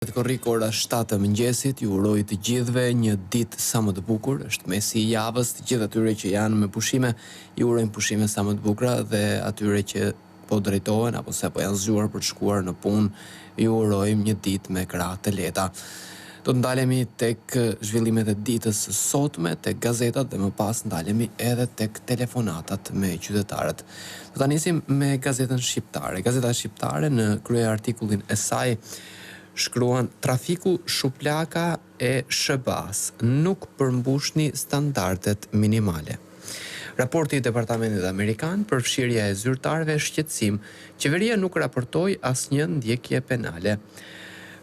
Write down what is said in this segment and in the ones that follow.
Korrik ora 7 e mëngjesit, ju uroj të gjithëve një ditë sa më të bukur, është mesi i javës, të gjithë atyre që janë me pushime, ju urojmë pushime sa më të bukura dhe atyre që po drejtohen apo se po janë zgjuar për të shkuar në punë, ju urojmë një ditë me krahë të lehta. Do të ndalemi tek zhvillimet e ditës së sotme, tek gazetat dhe më pas ndalemi edhe tek telefonatat me qytetarët. Do ta nisim me gazetën shqiptare. Gazeta shqiptare në kryeartikullin e saj shkruan Trafiku shuplaka e SHBA-së, nuk përmbushni standardet minimale. Raporti i Departamentit Amerikan, përfshirja e zyrtarëve shqetësim, qeveria nuk raportoi asnjë ndjekje penale.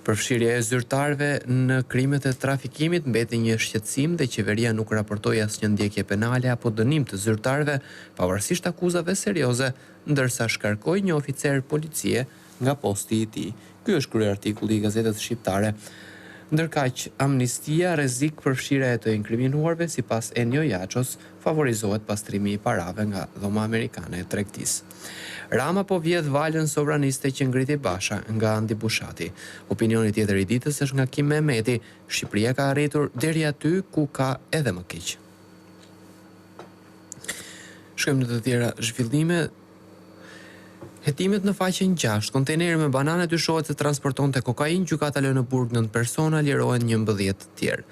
Përfshirja e zyrtarëve në krimet e trafikimit mbeti një shqetësim dhe qeveria nuk raportoi asnjë ndjekje penale apo dënim të zyrtarëve, pavarësisht akuzave serioze, ndërsa shkarkoi një oficer policie nga posti i tij. Ky është kryeartikulli i gazetës shqiptare. Ndërkaq, amnistia rrezik përfshirja e të inkriminuarve sipas Enio Jaços, favorizohet pastrimi i parave nga Dhoma Amerikane e Tregtisë. Rama po vjedh valën sovraniste që ngriti Basha nga Andi Bushati. Opinioni tjetër i ditës është nga Kim Mehmeti, Shqipëria ka arritur deri aty ku ka edhe më keq. Shkojmë në të tjera zhvillime. Hetimet në faqen 6, kontejneri me banane dyshohet se transportonte kokainë, gjykata lë në burg 9 persona, lirohen 11 të tjerë.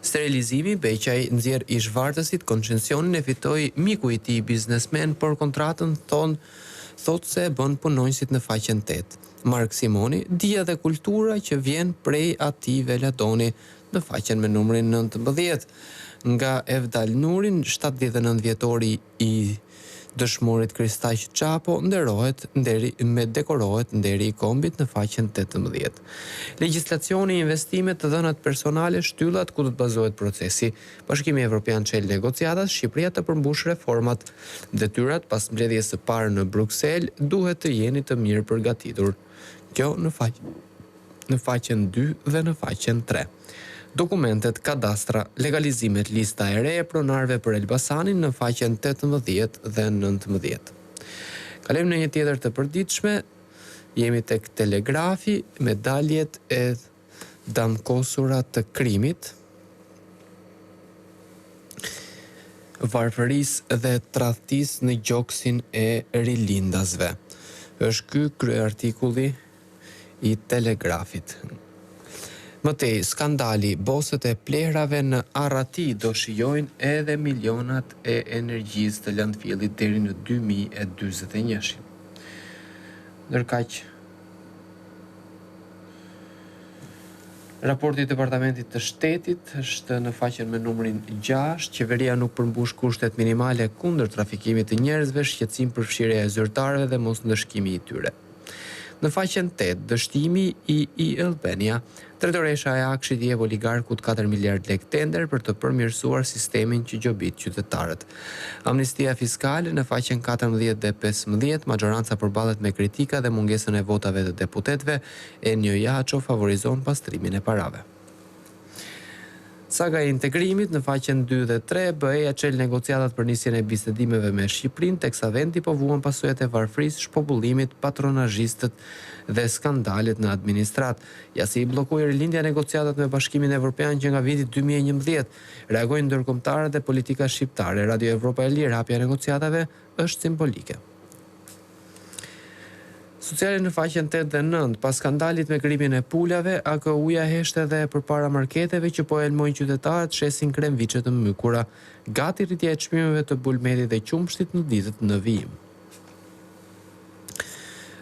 Sterilizimi, Beqaj nxjerr ish-vartësit, koncesionin e fitoi miku i tij biznesmen, por kontratën thonë thotë se e bën punonjësit në faqen 8. Mark Simoni, dija dhe kultura që vjen prej atij Veladoni në faqen me numrin 19. Nga Evdal Nurin, 79 vjetori i dëshmorit Kristaq Çapo nderohet nderi me dekorohet nderi i kombit në faqen 18. Legjislacioni, investimet, të dhënat personale, shtyllat ku do të bazohet procesi. Bashkimi Evropian çel negociatat, Shqipëria të përmbush reformat. Detyrat pas mbledhjes së parë në Bruksel duhet të jeni të mirë përgatitur. Kjo në faqe në faqen 2 dhe në faqen 3. Dokumentet, kadastra, legalizimet, lista e re e pronarëve për Elbasanin në faqen 18 dhe 19. Kalojmë në një tjetër të përditshme, jemi tek Telegrafi, medaljet e damkosura të krimit, varfërisë dhe tradhtisë në gjoksin e rilindasve. Është ky kryeartikulli i Telegrafit. Më tej, skandali, bosët e plehrave në arrati do shijojnë edhe milionat e energjisë të landfillit deri në 2041. Ndërkaq, Raporti i Departamentit të Shtetit është në faqen me numrin 6. Qeveria nuk përmbush kushtet minimale kundër trafikimit të njerëzve, shqetësim përfshirja e zyrtarëve dhe mosndëshkimi i tyre. Në faqen 8, dështimi i e-Albania, drejtoresha e AKSHI-t i jep oligarkut 4 miliard lek tender për të përmirësuar sistemin që gjobit qytetarët. Amnistia fiskale në faqen 14 dhe 15, maxhoranca përballet me kritika dhe mungesën e votave të deputetëve, Enio Jaço favorizon pastrimin e parave. Saga e integrimit në faqen 2 dhe 3, BE-ja çel negociatat për nisjen e bisedimeve me Shqipërinë, teksa vendi po vuan pasojat e varfërisë, shpopullimit, patronazhistët dhe skandalet në administratë. Ja si i bllokoi Rilindja negociatat me Bashkimin Evropian që nga viti 2011. Reagojnë ndërkombëtarët dhe politika shqiptare. Radio Evropa e Lirë, hapja e negociatave është simbolike. Sociale në faqen 8 dhe 9, pas skandalit me gripin e pulave, AKU-ja hesht edhe përpara marketeve që po helmojnë qytetarët shesin kremviçe të mykura. Gati rritja e çmimeve të bulmetit dhe qumështit në ditët në vijim.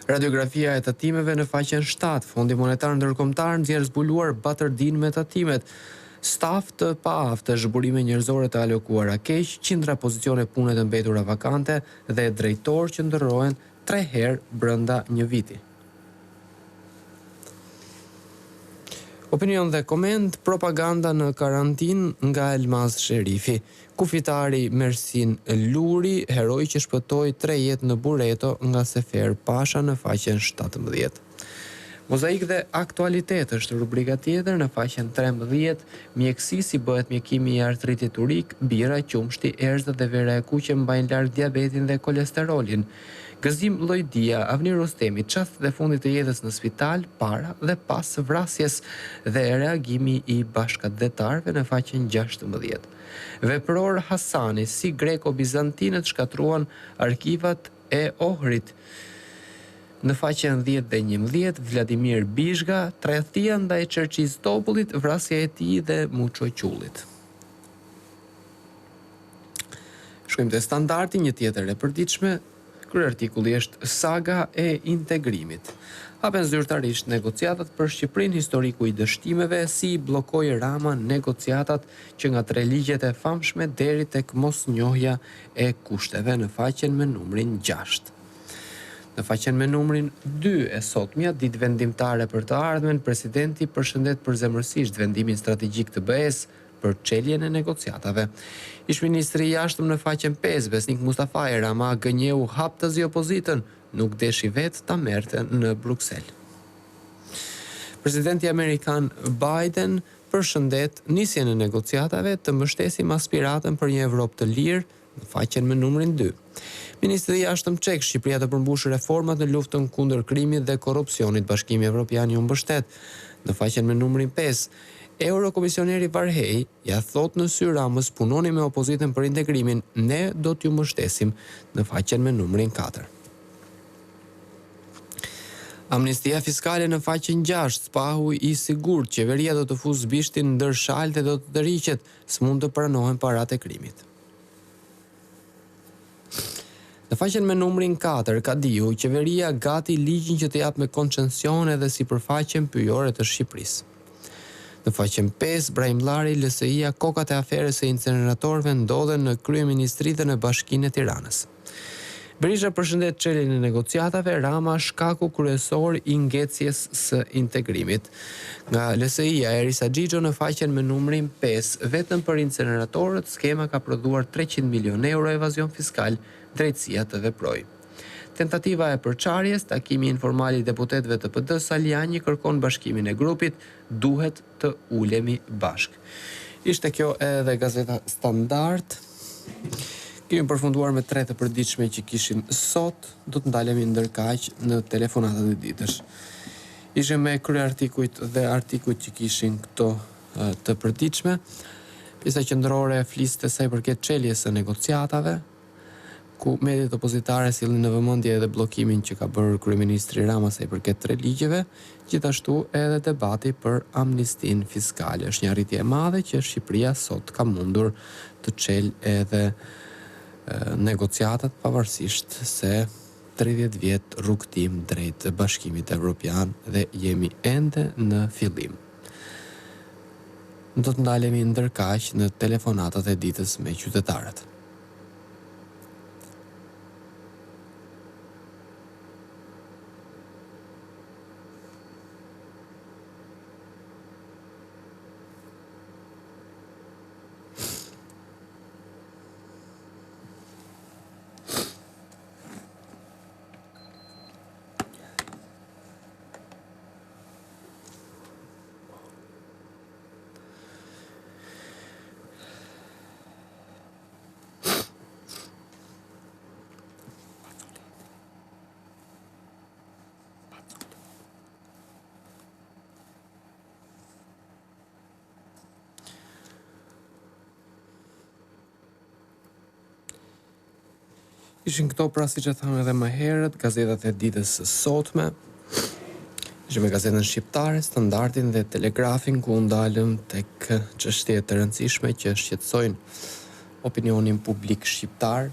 Radiografia e tatimeve në faqen 7, Fondi Monetar Ndërkombëtar nxjerr zbuluar batërdinë me tatimet. Staf të paaftë, burime njerëzore të alokuara keq, qindra pozicione pune të mbetura vakante dhe drejtorë që ndërrohen 3 herë brenda një viti. Opinion dhe koment, propaganda në karantinë nga Elmaz Sherifi. Kufitari Mersin Luri, heroi që shpëtoi 3 jetë në Bureto nga Sefer Pasha në faqen 17. Mozaik dhe aktualitet është rubrika tjetër në faqen 13, mjekësi si bëhet mjekimi i artritit urik, bira, qumështi, erëzat dhe vera e kuqe mbajnë larg diabetin dhe kolesterolin. Gëzim Llojdia, Avni Rustemi, çastet e fundit të jetës në spital, para dhe pas vrasjes dhe reagimi i bashkatdhetarëve në faqen 16. Vepror Hasani, si greko-bizantinët shkatërruan arkivat e Ohrit. Në faqen 10 dhe 11, Vladimir Bizhga, tradhtia ndaj Çerçiz Topullit, vrasja e tij dhe Muço Qullit. Shkojmë te Standardi, një tjetër e përditshme, kryeartikulli është Saga e integrimit. Hapen zyrtarisht negociatat për Shqipërinë, historiku i dështimeve, si i bllokoi Rama negociatat që nga tre ligjet e famshme deri tek mosnjohja e kushteve në faqen me numrin 6. Në faqen me numrin 2 e sotmja, ditë vendimtare për të ardhmen, presidenti përshëndet përzemërsisht vendimin strategjik të BE-së për çeljen e negociatave. Ish-ministri i Jashtëm në faqen 5, Besnik Mustafaj, Rama gënjeu haptazi opozitën, nuk deshi vetë ta merrte në Bruksel. Presidenti amerikan Biden përshëndet nisjen e negociatave të mbështesim aspiratën për një Evropë të lirë në faqen me numrin 2. Ministri i Jashtëm Çek, Shqipëria të përmbushë reformat në luftën kundër krimit dhe korrupsionit, Bashkimi Evropian ju mbështet. Në faqen me numrin 5, Eurokomisioneri Varhej ia thotë në sy Ramës punoni me opozitën për integrimin, ne do t'ju mbështesim në faqen me numrin 4. Amnistia fiskale në faqen 6, Spahu i sigurt, qeveria do të fusë bishtin ndër shalë dhe do të tërhiqet, s'mund të pranohen paratë e krimit. Në faqen me numrin 4, Kadiu, qeveria gati ligjin që të japë me koncension edhe sipërfaqen pyjore të Shqipërisë. Në faqen 5, Brahimllari, LSI-ja, kokat e aferës së inceneratorëve ndodhen në kryeministri dhe në Bashkinë e Tiranës. Berisha përshëndet çeljen e negociatave, Rama shkaku kryesor i ngecjes së integrimit. Nga LSI-ja, Erisa Xhixho në faqen me numrin 5, vetëm për inceneratorët skema ka prodhuar 300 milion euro evazion fiskal, drejtësia të veprojë. Tentativa e përçarjes, takimi informal i deputetëve të PD, Salianji kërkon bashkimin e grupit, duhet të ulemi bashkë. Ishte kjo edhe gazeta Standard. Kemi përfunduar me tre të përditshme që kishim sot, do të ndalemi ndërkaq në telefonatat e ditës. Ishim me kryeartikujt dhe artikujt që kishin këto të përditshme. Pjesa qendrore fliste sa i përket çeljes së negociatave, ku mediat opozitare sillnin në vëmendje edhe bllokimin që ka bërë kryeministri Rama sa i përket tre ligjeve, gjithashtu edhe debati për amnistinë fiskale. Është një arritje e madhe që Shqipëria sot ka mundur të çelë edhe negociatat pavarësisht se 30 vjet rrugëtim drejt Bashkimit Evropian dhe jemi ende në fillim. Do të ndalemi ndërkaq në telefonatat e ditës me qytetarët. Ishin këto pra siç e thamë edhe më herët, gazetat e ditës së sotme. Ishim me gazetën shqiptare, Standardin dhe Telegrafin ku u ndalëm tek çështje të rëndësishme që shqetësojnë opinionin publik shqiptar.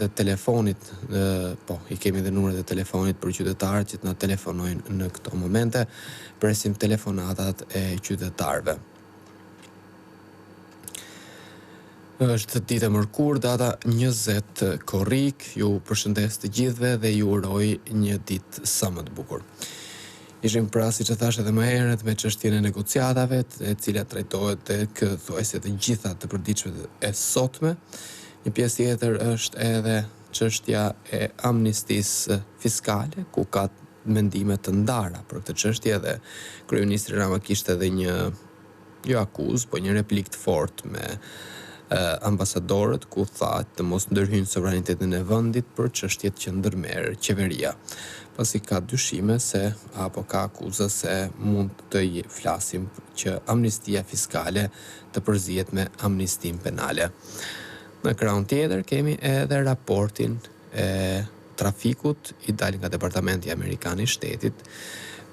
e telefonit, po, i kemi dhe numrat e telefonit për qytetarët që të na telefonojnë në këto momente. Presim telefonatat e qytetarëve. Është ditë e mërkurë, data 20 korrik. Ju përshëndes të gjithëve dhe ju uroj një ditë sa më të bukur. Ishim pra, siç e thashë edhe më herët, me çështjen e negociatave, e cila trajtohet tek thuajse të gjitha të përditshmet e sotme. Një pjesë tjetër është edhe çështja e amnistisë fiskale, ku ka mendime të ndara për këtë çështje dhe kryeministri Rama kishte edhe një jo akuzë, po një replikë të fortë me ambasadorët ku tha të mos ndërhyjnë sovranitetin e vendit për çështjet që ndërmerr qeveria, pasi ka dyshime se apo ka akuza se mund të flasim që amnistia fiskale të përzihet me amnistinë penale. Në krahun tjetër kemi edhe raportin e trafikut i dalë nga Departamenti Amerikan i Shtetit,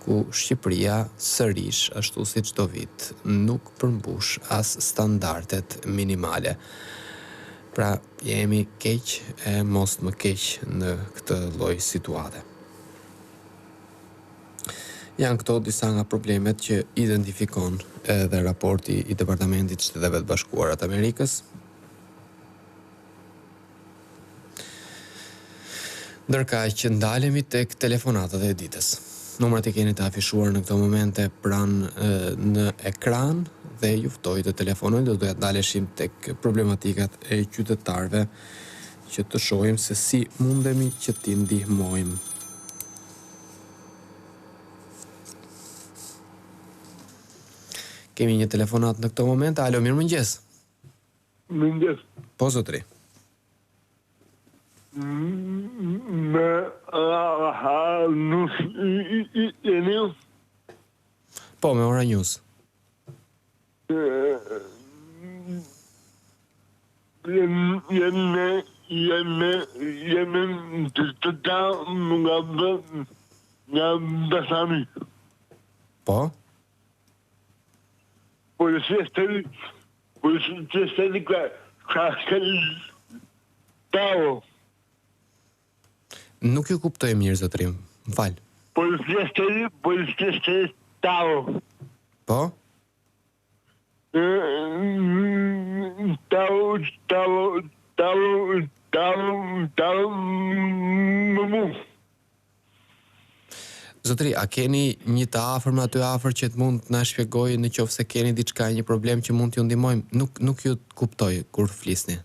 ku Shqipëria sërish, ashtu si çdo vit, nuk përmbush as standardet minimale. Pra, jemi keq e mos më keq në këtë lloj situate. Janë këto disa nga problemet që identifikon edhe raporti i Departamentit të Shteteve të Bashkuara të Amerikës. Ndërkaq ndalemi tek telefonatat e ditës. Numrat i keni të afishuar në këto momente pranë në ekran dhe ju ftoj të telefononi, do doja të ndaleshim tek problematikat e qytetarëve që të shohim se si mundemi që t'i ndihmojmë. Kemi një telefonatë në këto momente. Alo, mirëmëngjes. Mirëmëngjes. Po, zotëri. Me Ora News jeni? Po, me Ora News. Jemi jemi jemi të të ta nga nga Besani. Po? Policia shtetit policia shtetit ka ka tao. Nuk ju kuptoj mirë zotëri, më fal. Policia shtetit policia shtetit tao. Po? Tao, tao, tao, tao, tao, më mu. Zotëri, a keni një të afërm aty afër që të mund të na shpjegojë në qoftë se keni diçka, një problem që mund t'ju ndihmojmë? Nuk nuk ju kuptoj kur flisni.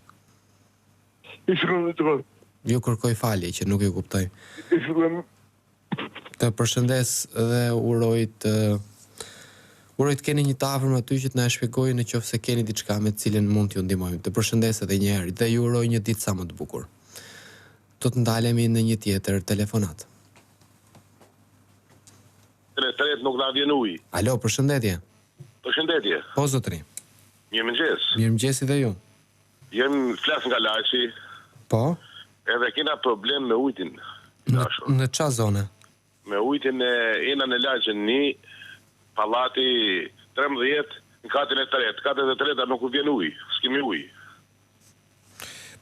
Ju kërkoj falje që nuk ju kuptoj. Të përshëndes dhe uroj të uroj të keni një të afërm aty që të na e shpjegojë në qoftë se keni diçka me të cilën mund t'ju ndihmojmë. Të përshëndes edhe një herë dhe ju uroj një ditë sa më të bukur. Do të ndalemi në një tjetër telefonatë. Tre tretë nuk na vjen uji. Alo, përshëndetje. Përshëndetje. Po zotëri. Mirëmëngjes. Mirëmëngjesi dhe ju. Jem flas nga Laçi. Po. Edhe kena problem me ujtin. Në, në ça zone? Me ujtin e jena në lagjen një, pallati 13, në katin e tretë. Katet e treta nuk u vjen ujë, s'kemi ujë.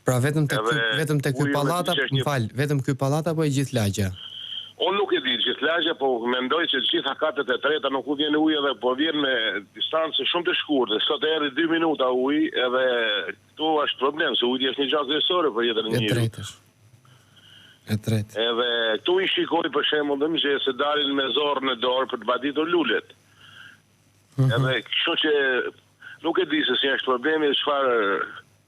Pra vetëm tek ky vetëm tek ky pallat, më fal, vetëm ky pallat apo e gjithë lagja? Unë nuk e di gjithë lagja, po mendoj që gjitha katet e treta nuk u vjen ujë edhe po vjen me distancë shumë të shkurtër. Sot erdhi 2 minuta ujë edhe këtu është problem se uji është një gjë kryesore për jetën e njeriut. E drejtë është. E drejtë. Edhe këtu i shikoj për shembull në mëngjes se dalin me zorrë në dorë për të vaditur lulet. Mm -hmm. Edhe kështu që nuk e di se si është problemi, çfarë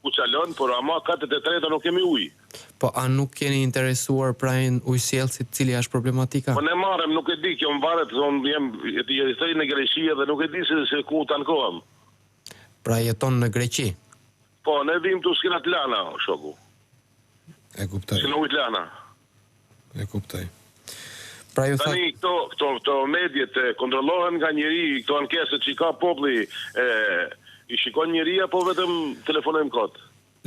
ku çalon, por ama katet e treta nuk kemi ujë. Po a nuk keni interesuar pranë ujësjellësit cili është problematika? Po ne marrim, nuk e di, kjo më varet, unë jem jetoj në Greqi edhe nuk e di se, se ku të ankohem. Pra jeton në Greqi? Po, ne vim këtu s'kena të lana, shoku. E kuptoj. S'kena ujë të lana. E kuptoj. Pra ju tha... Tani këto, këto, këto mediet kontrollohen nga njeri, këto ankesat që i ka populli, e, i shikon njeri apo vetëm telefonojmë kot?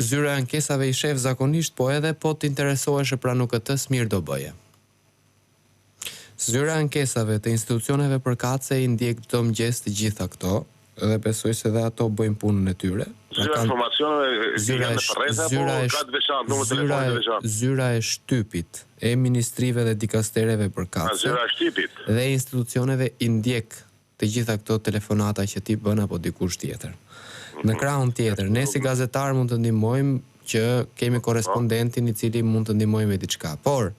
Zyra e ankesave i shef zakonisht, po edhe po të interesoheshe pranë UKT-së mirë do bëje. Zyra e ankesave të institucioneve përkatëse i ndjek çdo mëngjes të gjitha këto. Dhe besoj se dhe ato bëjnë punën e tyre. Pra zyra e informacioneve zyra e zyra zyra e ka të veçantë, numër telefoni të veçantë. Zyra e shtypit e ministrive dhe dikastereve përkatëse. Zyra e shtypit. Dhe institucioneve i ndjek të gjitha këto telefonata që ti bën apo dikush tjetër. Në krahun tjetër, ne si gazetarë mund të ndihmojmë që kemi korrespondentin i cili mund të ndihmojë me diçka. Por,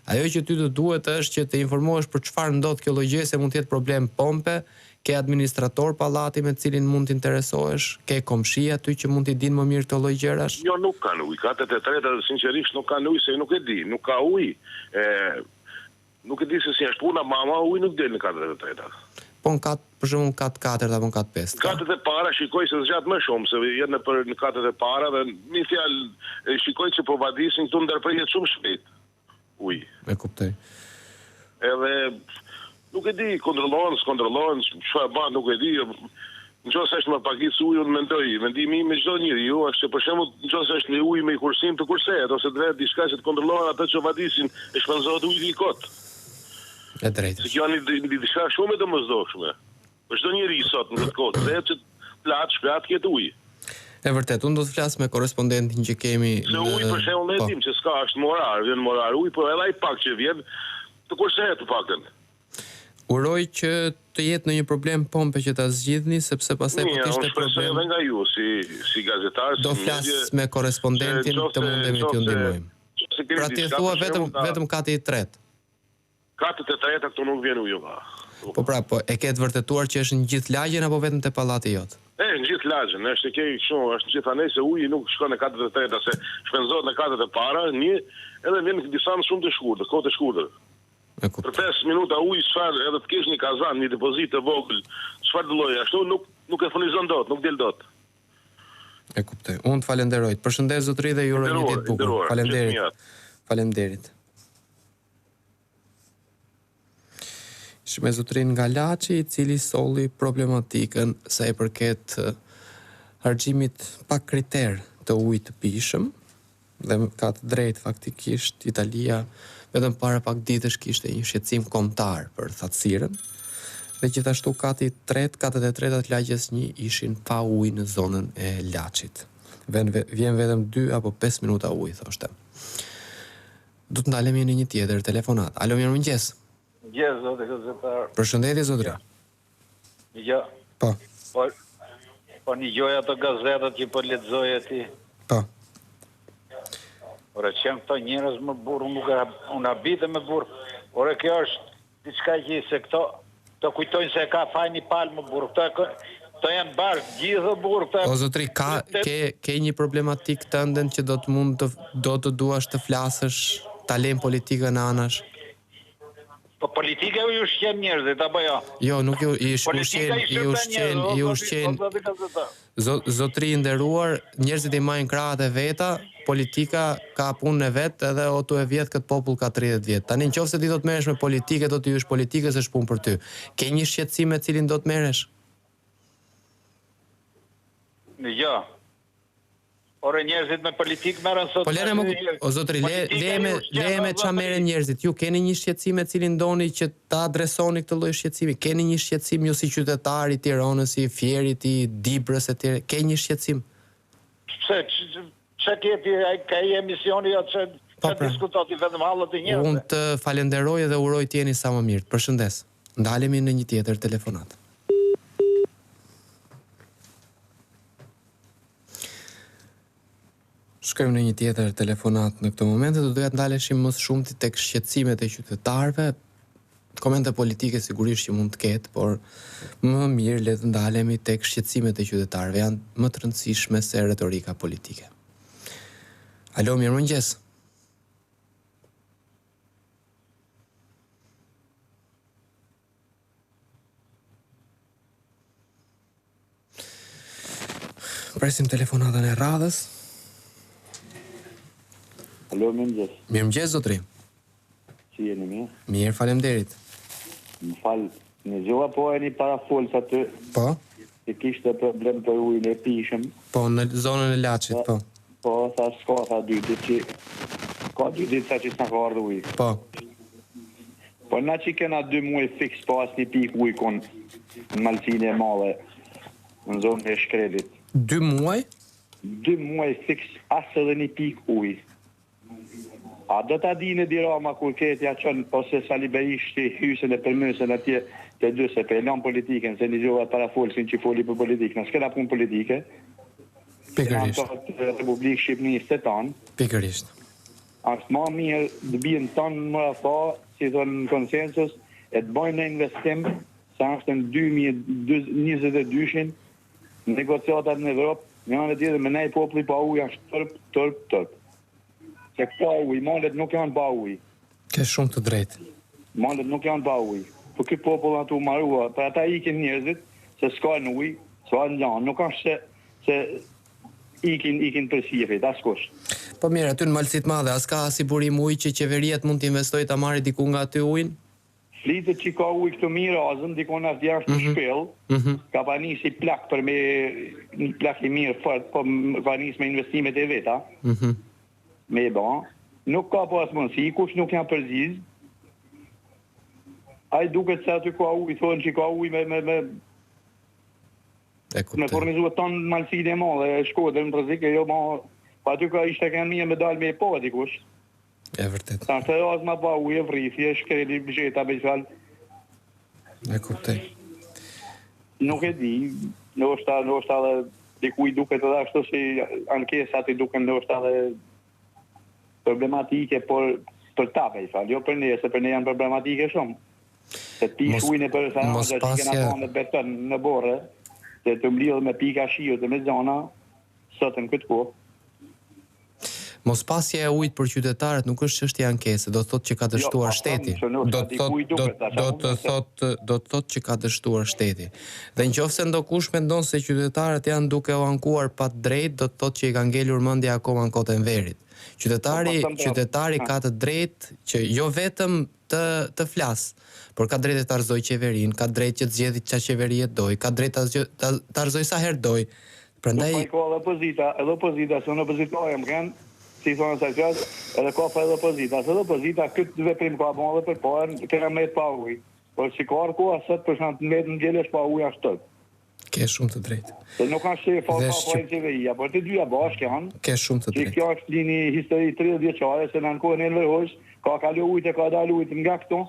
ajo që ty të duhet është që të informohesh për çfarë ndodh kjo lloj gjëje se mund të jetë problem pompe, ke administrator pallati me të cilin mund të interesohesh, ke komshi aty që mund t'i dinë më mirë këto lloj gjërash. Jo nuk kanë ujë, katet e treta sinqerisht nuk kanë ujë se nuk e di, nuk ka ujë, e Nuk e di se si është puna, ma ama ujë nuk del në katet e treta. Po në kat, për shembull në kat të katërt apo në kat të pestë? Në katet e para shikoj se zgjat më shumë, se jenë nëpër në katet e para dhe me një fjalë shikoj që po vadisin këtu ndërprehet shumë shpejt uji. E kuptoj. Edhe nuk e di, kontrollohen, s'kontrollohen, çfarë bëhen nuk e di. Në qoftë se është me pakicë ujë, unë mendoj, mendimi im i çdo njeriu është që për shembull, në qoftë se është me ujë me kursim të kursehet ose të vehet diçka që të kontrollohen ata që vadisin e shpenzohet uji kot. E drejtë. Se kjo është një diçka shumë e domosdoshme. Për çdo njeri sot në këtë kohë, të vetë që plat, shpia të ketë ujë. E vërtetë, unë do të flas me korrespondentin që kemi Se ujë për shembull ne e po. dimë që s'ka, është me orar, vjen me orar ujë, por edhe ai pak që vjen të kursehet të paktën. Uroj që të jetë ndonjë problem pompe që ta zgjidhni, sepse pastaj po të ishte problem. Unë shpresoj edhe nga ju si si gazetar, si Do flas me korrespondentin të mundemi t'ju ndihmojmë. Pra ti thua vetëm vetëm kati i tretë. Katet e treta këtu nuk vjen ujë valla. Po pra, po e ke të vërtetuar që është në gjithë lagjen apo vetëm te pallati jot? E, në gjithë lagjen, është e ke kështu, është në gjithë anej se uji nuk shkon në katet e treta, se shpenzohet në katet e para, një, edhe vjen në distancë shumë të shkurtër, kohë të shkurtër. E kuptoj. Për 5 minuta ujë çfarë edhe të kesh një kazan, një depozitë të vogël, çfarë do lloj ashtu nuk nuk e furnizon dot, nuk del dot. E kuptoj. Unë të falenderoj. Të përshëndes zotëri dhe ju uroj një ditë të bukur. Faleminderit. Faleminderit. Ishim me zotërinë nga Laçi, i cili solli problematikën sa i përket eh, harxhimit pa kriter të ujit të pijshëm, Dhe ka të drejtë faktikisht Italia vetëm para pak ditësh kishte një shqetësim kombëtar për thatësirën dhe gjithashtu kati i tretë, katet e treta të lagjes një ishin pa ujë në zonën e Laçit. Ven, vjen vetëm 2 apo 5 minuta ujë, thoshte. Do të ndalemi në një tjetër telefonatë. Alo, mirëmëngjes. Mëngjes, zoti gazetar. Përshëndetje, zotëri. Një Po. Po, po nigjoj ato gazetat që po lexoje ti. Po. Ore, që janë këto njerëz mo burrë, unë nuk e, unë habitem mo burrë. Ore, kjo është diçka që se këto, këto kujtojnë se e ka fajin një palë mo burrë. Këto, këto janë bashkë gjithë o burrë. Këto, O zotri, ka ke ke një problematikë tënden që do të mund të do të duash të flasësh, ta lëmë politikën anash. Po politika ju ushqen njerëzit apo jo? Jo, nuk ju i ushqen, i ushqen, i ushqen. Zotri i nderuar, njerëzit i majnë krahët e veta, politika ka punën e vet edhe o tu e vjedh këtë popull ka 30 vjet. Tani në qoftë se ti do të merresh me politikë, do t'i hysh politikës është punë për ty. Ke një shqetësim me cilin do të merresh? Jo. Ore njerëzit me politikë merren sot. Po lëre më o zotri, le le me le me ça merren njerëzit. Ju keni një shqetësim me cilin doni që ta adresoni këtë lloj shqetësimi. Keni një shqetësim ju si qytetar i Tiranës, i Fierit, i Dibrës etj. Ke një shqetësim? Pse ç'e ke ti ai ka i emisioni jo ç'e po, pra. diskuton ti vetëm hallet e njerëzve. Unë të falenderoj dhe uroj të jeni sa më mirë. Të përshëndes. Ndalemi në një tjetër telefonatë. Shkojmë në një tjetër telefonatë në këto momente, do doja të ndaleshim më së shumti tek shqetësimet e qytetarëve, komente politike sigurisht që mund të ketë, por më mirë le të ndalemi tek shqetësimet e qytetarëve, janë më të rëndësishme se retorika politike. Alo, mirëmëngjes. Presim telefonatën e radhës. Alo, mirëmëngjes. Mirëmëngjes, zotri. Si jeni mirë? Mirë, faleminderit. Më fal, dëgjova po e një parafolës aty. Po? Që kishte problem për ujin e pijshëm. Po, në zonën e Laçit, po. Po, tha s'ka, tha dy ditë që ka dy ditë tha që s'na ka ardhur uji. Po. Po na që kena dy muaj fiks pa asnjë pikë ujë kon në Malësinë e Madhe. Në zonën e Shkrelit. Dy muaj? Dy muaj fiks as edhe një pikë ujë. A do ta dinë Edi Rama kur krejt ja çon ose Sali Berishti hysën e përmysën atje te dy se po e lamë politikën se nigjova parafolësin që foli për politikë na s'kena punë politike Pikërisht. Kena anëtarë të Republikë Shqipnisë të tanë. Pikërisht. Është ma mirë të bien tanë mrafa, si thonë në konsensus, e të bajnë një investim se është në 2022-shin negociatat në Evropë, një anë tjetër me nej populli pa ujë është turp, turp, turp. Se ka ujë, malet nuk janë pa ujë. Ke shumë të drejtë. Malet nuk janë pa ujë. Po ky popull aty u marua, për ata ikin njerëzit se s'ka në ujë, s'ka në gjanë, nuk është se se ikin ikin për sifrit, askush. Po mirë, aty në Malësi të Madhe, a s'ka asi burim uji që qeveria të mund të investojë ta marrë diku nga aty ujin? Flitet që ka ujë këtu mirë Razëm, dikun është jashtë në shpellë, ka pa nis i plak për me një plak i mirë fort, po ka nis me investimet e veta, me e ba. Nuk ka pas mundësi, kush nuk janë përgjigj. Ai duket se aty ka ujë, thonë që ka ujë me me me E kuptoj. Me furnizu tanë Malësinë e Madhe, e Shkodrën, rrezik e jo ma, po aty ka ishte kanë mirë me dalë me e pa dikush. E vërtet. Sa të Razma pa ujë, vrithje, shkreli, bzheta, me fjalë. E kuptoj. Nuk e di, ndoshta, ndoshta edhe dikuj duket edhe ashtu si ankesat i duken ndoshta edhe problematike, por për ta me fjalë, jo për ne, se për ne janë problematike shumë. Se ti Mos- ujin e për sa mos që kena pasje- pa me beton në borë, se të mblidh me pika shiu dhe me gjana, sot në këtë kohë. Mospasja e ujit për qytetarët nuk është çështje ankese, do të thotë që ka dështuar Jo, pa shteti. thënë që nuk Do ka të thotë dikuj do, duket, ata do unë të se- thotë do të thotë që ka dështuar shteti. Dhe nëse ndokush mendon se qytetarët janë duke u ankuar pa të drejtë, do të thotë që i ka ngelur mendja akoma në kohën e Enverit. Qytetari, Po, pa thënë pra- qytetari Ha. ka të drejtë që jo vetëm të të flas, por ka drejtë të rrëzojë qeverinë, ka drejtë që të zgjedhë çfarë qeverie doj, ka drejtë ta zgjo- ta ta rrëzojë sa herë doj. Prandaj Po i ka edhe opozita, edhe opozita, se unë opozitar jam kanë, si i thonë asaj fjalë, edhe ka fa edhe opozita, se edhe opozita këtë veprim ka bën edhe përpara, kena met pa ujë. Por si ka ardhur koha sot për shkak të met ngelesh pa ujë ashtu. ke shumë të drejtë. Se nuk ka shi fa Dhe ka shqip- fajin qeveria, por të dyja bashkë janë. Ke shumë të Që drejtë. kjo është një histori 30 vjeçare se në kohën e Enver Hoxhës ka kalu ujë e ka dalë ujë nga këtu.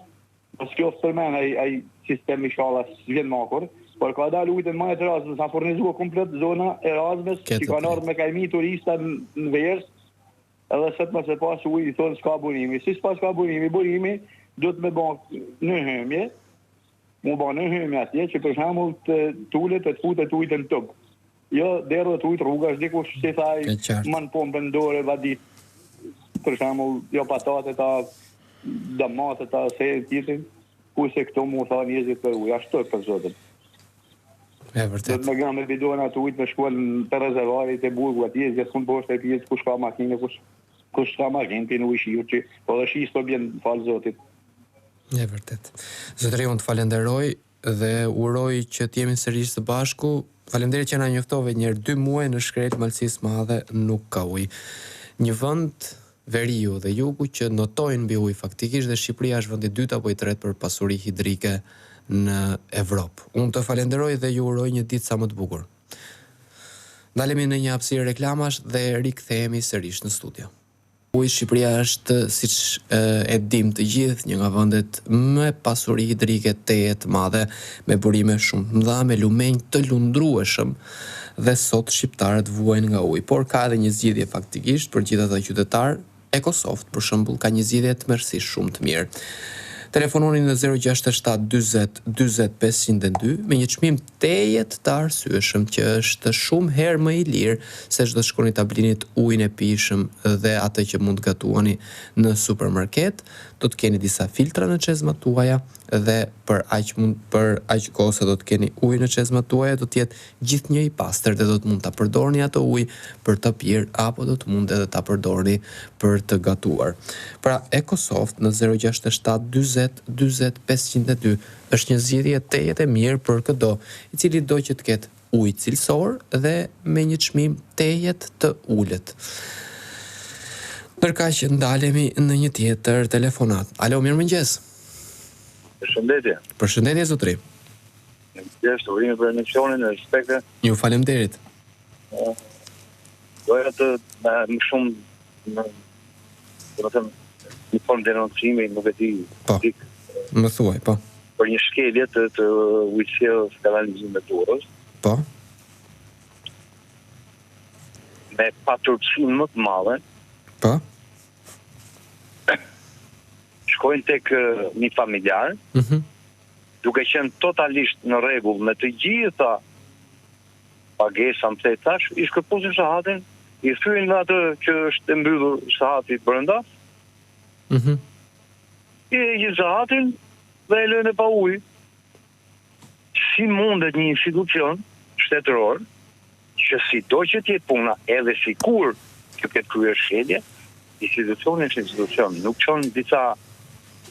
Mos kjo përmend ai ai sistem inshallah s'vjen më kur, por ka dalë ujë në majë të Razmës, sa furnizua komplet zona e Razmës, Ke që të kanë drejtë. ardhur me kajmi turista në në verë. Edhe sot mos e pas ujë, i thonë s'ka burimi. Si s'pas ka burimi? Burimi duhet me bë në hymje, mu bë në hymje atje që për shembull të tulet e të futet ujë në tub. Jo, derdhet ujë rruga, është dikush si tha ai, E qartë. man pompën në dorë vadit. Për shembull, jo patate ta domate ta se tjetrin, kurse këto mu tha njerëzit për ujë, ashtu për zotin. E Do vërtet. të me nga me bidona të ujit me shkuar në te rezervari te burgu atje, gjithkund poshtë e pijet kush ka makinë, kush kush ka makinë pin ujë shiu që po dhe shi s'po bjen fal zotit. E vërtet. Zotëri, unë të falenderoj dhe uroj që të jemi sërish së bashku. Faleminderit që na njoftove një herë dy muaj në shkret Malësisë Madhe nuk ka ujë. Një vend veriu dhe jugu që notojnë mbi ujë faktikisht dhe Shqipëria është vendi i dytë apo i tretë për pasuri hidrike në Evropë. Unë të falenderoj dhe ju uroj një ditë sa më të bukur. Ndalemi në një hapësirë reklamash dhe rikthehemi sërish në studio. Uji Shqipëria është, siç e, e dim të gjithë, një nga vendet me pasuri hidrike tejet të madhe, me burime shumë të mëdha, me lumenj të lundrueshëm dhe sot shqiptarët vuajnë nga uji. Por ka edhe një zgjidhje faktikisht për gjithë ata qytetarë. Ecosoft për shembull ka një zgjidhje tmerrësisht shumë të mirë. Telefononi në 067 40 40 502 me një çmim tejet të arsyeshëm që është shumë herë më i lirë se çdo të shkoni ta blinit ujin e pijshëm dhe atë që mund të gatuani në supermarket. Do të keni disa filtra në çezmat tuaja dhe për aq mund për aq kohë sa do të keni ujë në çezmat tuaja do të jetë gjithnjë i pastër dhe do të mund ta përdorni atë ujë për të pirë apo do të mund edhe ta përdorni për të gatuar. Pra EcoSoft në 067 40 40 502 është një zgjidhje tejet e mirë për këdo, i cili do që të ketë ujë cilësor dhe me një çmim tejet të ulët. Ndërkaq ndalemi në një tjetër telefonat. Alo, mirëmëngjes. Përshëndetje. Përshëndetje zotri. Mirëmëngjes, urime për emisionin, respekte. Ju faleminderit. Doja të më më shumë në domethënë një formë denoncimi, nuk e di. Po. Dik, më thuaj, po. Për një shkelje të të ujësjellës kanalizim me Durrës. Po. Me paturpësinë më të madhe. Po. Shkojnë tek një familjar. Mhm. Mm duke qenë totalisht në rregull me të gjitha pagesa më the tash, i shkëpusin sahatin, i thyejnë dhe atë që është e mbyllur sahati brenda. Mhm. Mm I heqin sahatin dhe e lënë pa ujë. Si mundet një institucion shtetëror që sido që të jetë puna, edhe sikur të ketë kryer shkelje, institucioni është institucion, nuk çon disa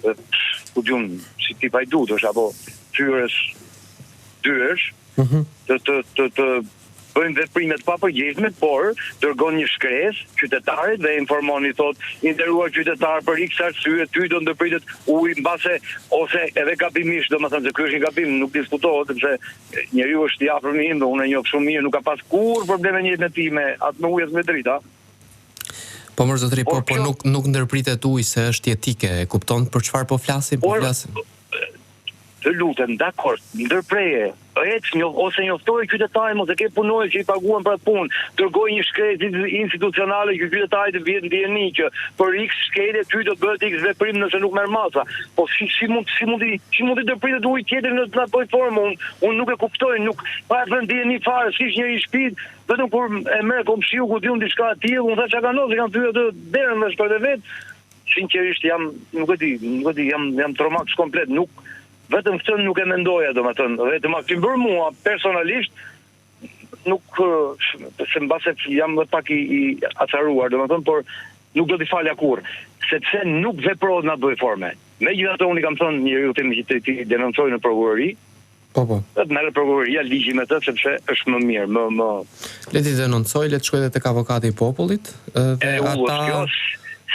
ku di unë, si tip hajdutësh apo thyerës dyersh, mm -hmm. të të të të bëjnë veprime të papërgjegjshme, por dërgon një shkresë qytetarit dhe informon i thotë, i nderuar qytetar për X arsye ty do ndërpritet uji mbase ose edhe gabimisht, domethënë se ky është një gabim, nuk diskutohet sepse njeriu është i afërmi im dhe unë e njoh shumë mirë, nuk ka pas kurrë probleme në jetën e tij me atë me ujë as me drita. Po mor zotëri, po po nuk nuk ndërpritet uji se është jetike, e kupton për çfarë po flasim, po flasim. Të lutem, dakord, ndërpreje, ec njof, ose njoftoje qytetarin, mos e ke punonjës që i paguan për atë punë, dërgoj një shkresë institucionale që qytetari të vihet në dijeni që për X shkelje ty do të bëhet X veprim nëse nuk merr masa. Po si si mund si mund i si mund t'i ndërpritet uji tjetrit në atë lloj forme, unë unë nuk e kuptoj, nuk pa e vënë në dijeni fare, si është njeri i shtëpisë, vetëm kur e merr komshiu ku di unë diçka e tillë, unë thashë çka ka ndodhur, se kanë thyer atë derën dhe shkojnë vetë. Sinqerisht jam, nuk e di, nuk e di, jam jam traumatizë komplet, nuk vetëm këtë nuk e mendoja domethënë, dhe të ma kishin bërë mua personalisht nuk se mbase jam dhe pak i, i acaruar, domethënë, por nuk do t'i falja kurrë, sepse nuk veprohet në atë lloj forme. Megjithatë unë i kam thënë njeriut tim që të t'i denoncoj në prokurori, Po po. Dhe të merret prokuroria ligji me të sepse është më mirë, më më Le t'i denoncoj, le të shkojë edhe tek avokati i popullit dhe e, ata kjo,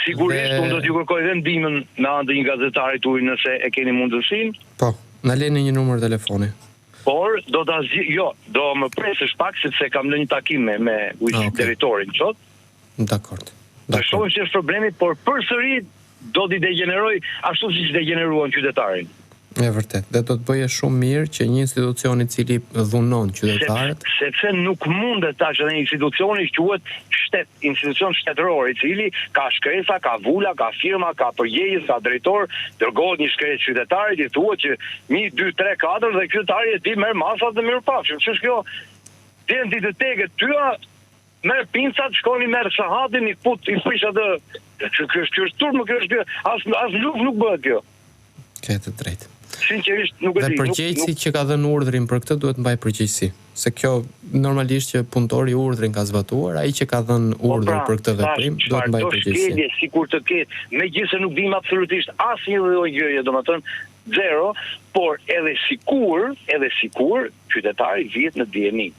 sigurisht dhe... unë do t'ju kërkoj dhe ndihmën me anë të një gazetari tuaj nëse e keni mundësinë. Po, na leni një numër telefoni. Por do ta zgjidh, jo, do më presësh pak sepse kam lënë një takim me me ah, okay. drejtorin sot. Dakord. Të shohim si është problemi, por përsëri do t'i degjeneroj ashtu siç degjeneruan qytetarin. E vërtetë. Dhe do të bëje shumë mirë që një institucion i cili dhunon qytetarët, sepse nuk mundet tash edhe një institucioni që quhet shtet, institucion shtetëror i cili ka shkresa, ka vula, ka firma, ka përgjegjës, ka drejtor, dërgohet një shkresë qytetarit i thuhet që 1 2 3 4 dhe qytetari e di merr masat dhe mirupafshim. Ç'është kjo? Vjen ti të teket tyja Merr pincat, shkon i merr sahatin, i kput, i prish atë. Kjo kjo është kjo është turp, kjo është kjo. As as luftë nuk bëhet kjo. Ke të drejtë. Sinqerisht nuk e di. Dhe përgjegjësi që ka dhënë urdhrin për këtë duhet të mbajë përgjegjësi. Se kjo normalisht që punëtori urdhrin ka zbatuar, ai që ka dhënë po urdhër pra, për këtë veprim duhet të mbajë përgjegjësi. Shkelje sikur të ketë, megjithëse nuk dimë absolutisht asnjë lloj gjëje, domethënë zero, por edhe sikur, edhe sikur qytetari vihet në dijeni.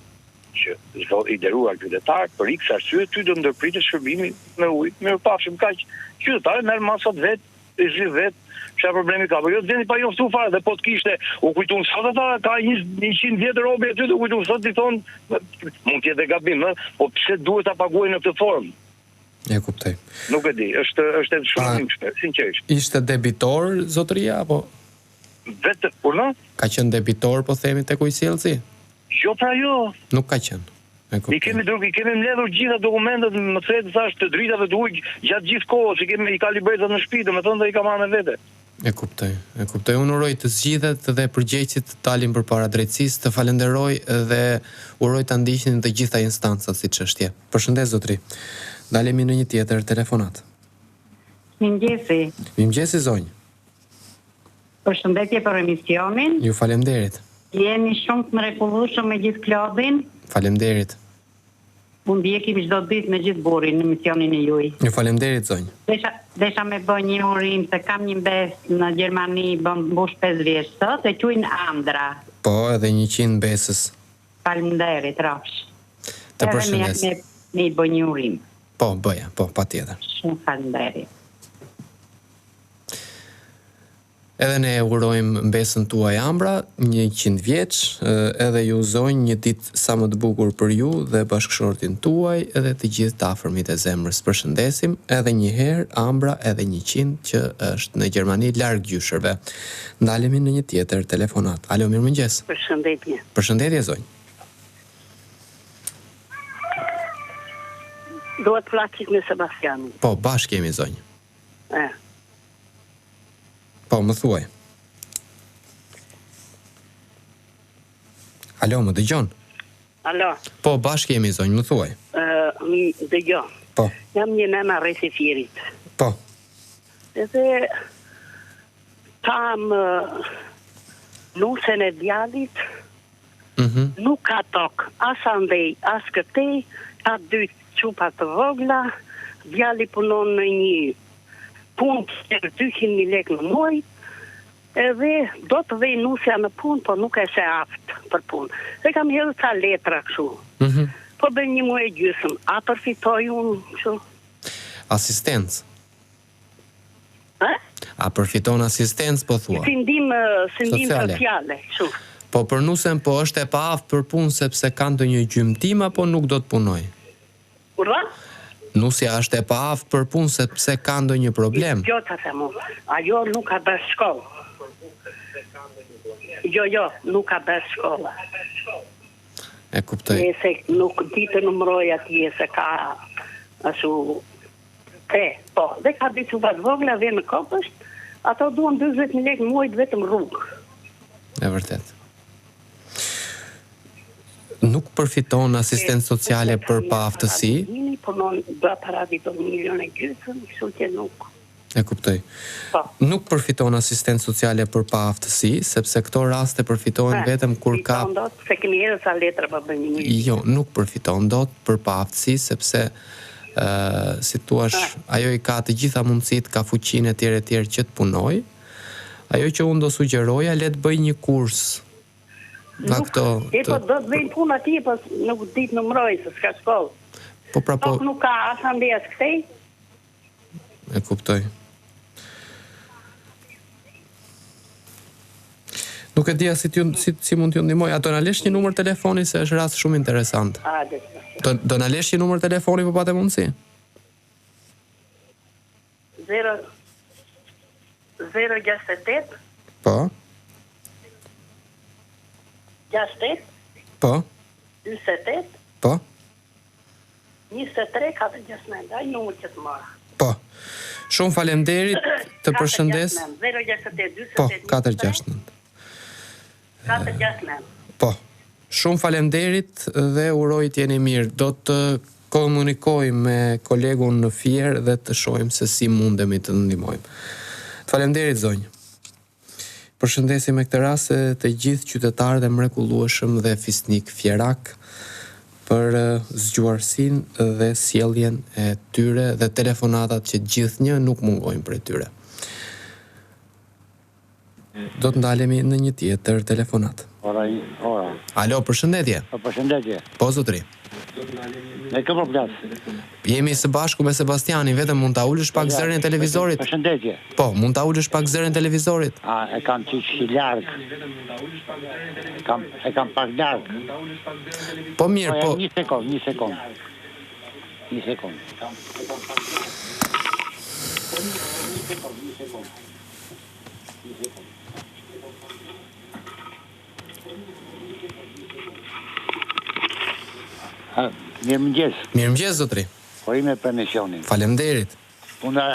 që zot i nderuar qytetar, për X arsye ty do ndërpritet shërbimi me ujë. Mirupafshim kaq. Qytetari merr masat vet, e zgjidh vet, çfarë problemi ka? Po jo të vjen pa njoftu fare dhe po të kishte, u kujtun sot ata, ka 100 vjet robi aty dhe u kujtun sot t'i thon, mund të jetë dhe gabim, ë, po pse duhet ta paguajë në këtë formë? E kuptoj. Nuk e di, është është e shumë dhimbshme, sinqerisht. Ishte debitor zotëria apo Vetë, urdhëro? Ka qenë debitor po themi tek ujësjellësi? Jo pra jo. Nuk ka qenë. E kuptoj. I kemi dërg, i kemi mbledhur gjitha dokumentet, më the të thash të dritave të ujit gjatë gjithë kohës, i kemi i ka libretat në shtëpi, domethënë dhe i ka marrë me vete. E kuptoj, e kuptoj. Unë uroj të zgjidhet dhe përgjegjësit të dalin përpara drejtësisë. Të falenderoj dhe uroj ta ndiqnin të gjitha instancat si çështje. Përshëndes zotëri. Ndalemi në një tjetër telefonatë. Mirëmëngjesi. Mirëmëngjesi zonjë. Përshëndetje për emisionin. Ju falemnderit. Jeni shumë të mrekullueshëm me gjithë Klodin. Falemnderit. U ndjekim çdo ditë me gjithë burrin në emisionin e juaj. Ju falemnderit zonjë. Desha desha me bë një urim se kam një mbesë në Gjermani bën mbush 5 vjeç sot e quajnë Andra. Po, edhe 100 mbesës. Faleminderit, rrofsh. Të përshëndes. Edhe me, me i bë një urim. Po, bëja, po, patjetër. Shumë faleminderit. Edhe ne e urojmë mbesën tuaj Ambra, 100 vjeç, edhe ju zonjë një ditë sa më të bukur për ju dhe bashkëshortin tuaj edhe të gjithë të afërmit e zemrës. Përshëndesim edhe një herë Ambra edhe 100 që është në Gjermani larg gjyshërve. Ndalemi në një tjetër telefonatë. Alo, mirëmëngjes. Përshëndetje. Përshëndetje zonjë. Dua të flas çik me Sebastianin. Po, bashkë jemi zonjë. E. Po, më thuaj. Alo, më dëgjon? Alo. Po, bashkë jemi zonjë, më thuaj. Ë, më dëgjo. Po. Jam një nënë rrethi Fierit. Po. Edhe kam nusen e djalit. Mm -hmm. Nuk ka tokë, as andej, as këtej, ka dy çupa të vogla, djali punon në një punë që 200.000 lekë në muaj, edhe do të vej nusja në punë, po nuk është e aftë për punë. Dhe kam hedhur ca letra kështu. Mm -hmm. Po bëj një muaj e gjysmë, a përfitoj unë kështu? Asistencë. A? A përfiton asistencë po thua? Si ndihmë, si ndihmë Sociale. sociale, kështu. Po për nusen po është e paaftë për punë sepse ka ndonjë gjymtim apo nuk do të punojë? Urdhëro? Nusja është e paaftë për punë sepse ka ndonjë problem. Jo, ta them unë. Ajo nuk ka bërë shkollë. Jo, jo, nuk ka bërë shkollë. E kuptoj. Nëse nuk di të numëroj atje se ka ashtu E, po, dhe ka dy çupa të vogla vjen në kopësht, ato duan 40000 lekë në muaj vetëm rrugë. E vërtet. Nuk përfiton asistencë sociale për paaftësi? Jini punon bë para vito një milion e gjysmë, kështu që nuk. E kuptoj. Po. Nuk përfiton asistencë sociale për paaftësi, sepse këto raste përfitohen vetëm kur ka Fiton dot, se kemi hedhur sa letra po bëjmë një. Jo, nuk përfiton dot për paaftësi sepse ë si thuash, ajo i ka të gjitha mundësitë, ka fuqinë etj etj që të punojë. Ajo që unë do sugjeroja, le të bëj një kurs nga Nuk, këto E po do të vejnë punë atje, po nuk di të numëroj se s'ka shkollë. Po pra po Nuk ka as andej as këtej. e kuptoj. Nuk e di si t'ju si, si mund t'ju ndihmoj. A do na lesh një numër telefoni se është rast shumë interesant. Hajde. Do do na lesh një numër telefoni po pate mundësi? 0 068 Po. 68 Po. 48 Po. 23 469, ai numër që të mora. Po. Shumë faleminderit, të përshëndes. 068 Po, 48 469. 469. Po. Shumë faleminderit dhe uroj të jeni mirë. Do të komunikoj me kolegun në Fier dhe të shohim se si mundemi të ndihmojmë. Të faleminderit zonjë. Përshëndesim me këtë rast edhe të gjithë qytetarët e mrekullueshëm dhe fisnik fierak për eh, zgjuarsinë dhe sjelljen e tyre dhe telefonatat që gjithnjë nuk mungojnë prej tyre. Do të ndalemi në një tjetër telefonat. Ora, ora. Alo, përshëndetje. Po përshëndetje. Po zotri. Me kë po flas? Jemi së bashku me Sebastianin, vetëm mund ta ulësh pak zërin e televizorit. Përshëndetje. Po, mund ta ulësh pak zërin e televizorit. A e kam çik si larg. E kam e kam pak larg. Po mirë, po. Një sekond, një sekond. Një sekond. Ha, Mirëmëngjes. Mirëmëngjes zotri. Urime për emisionin. Faleminderit. Puna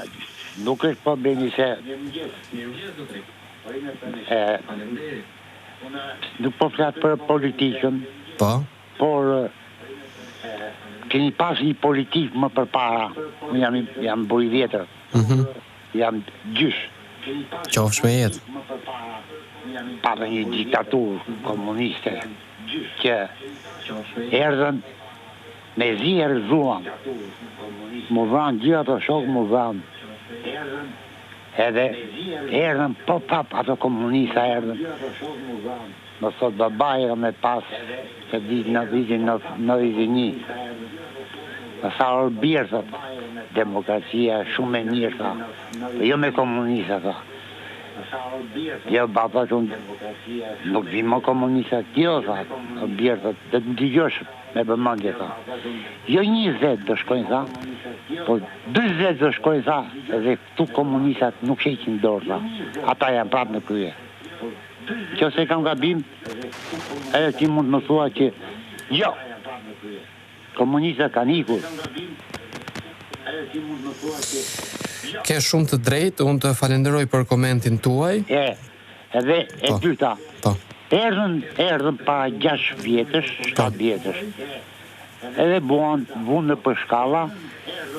nuk është problemi se Mirëmëngjes zotri. Urime për e, nuk po flas për politikën. Po. Por e, keni pas një politikë më përpara. Unë jam jam burrë i vjetër. Mhm. Jam gjysh. Qofsh me jetë. Patën një diktaturë komuniste që erdhën me zi e rrëzuan. Mu vranë gjithë ato shokë, mu vranë. Edhe erdhën po pap ato komunista erdhën. Më thot babai e me pas të ditë në vitin 91. Më tha or bir, thot, demokracia është shumë e mirë, tha. Po jo me komunista, tha. Jo, baba, unë nuk vi më komunistat. Jo, tha, o bir, tha, do të më dëgjosh me vëmendje, tha. Jo 20 do shkojnë, tha, po 40 do shkojnë, tha, dhe këtu komunistat nuk heqin dorë, tha. Ata janë prapë në krye. Qoftë se kam gabim, edhe ti mund të më thua që jo, komunistat kanë ikur. Ke shumë të drejtë, unë të falenderoj për komentin tuaj. E, edhe e po. dyta. Po. Erdhën, erdhën para 6 vjetësh, 7 po. vjetësh. Edhe buan, vunë nëpër shkalla,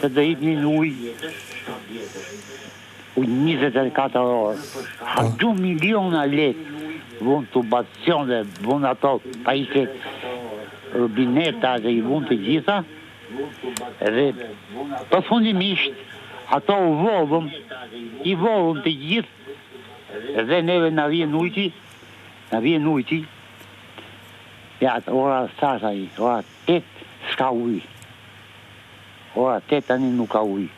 se do jepnin ujë Ujë 24 orë. Harxhu miliona lekë, vunë tubacione, vunë ato pajisjet rubineta dhe i vunë të gjitha, dhe përfundimisht ato u vodhën, i vodhën të gjithë, dhe neve na vjen ujti, na vjen ujti, ja, ora sa është ai, ora 8 s'ka ujë. Ora 8 tani nuk ka ujë.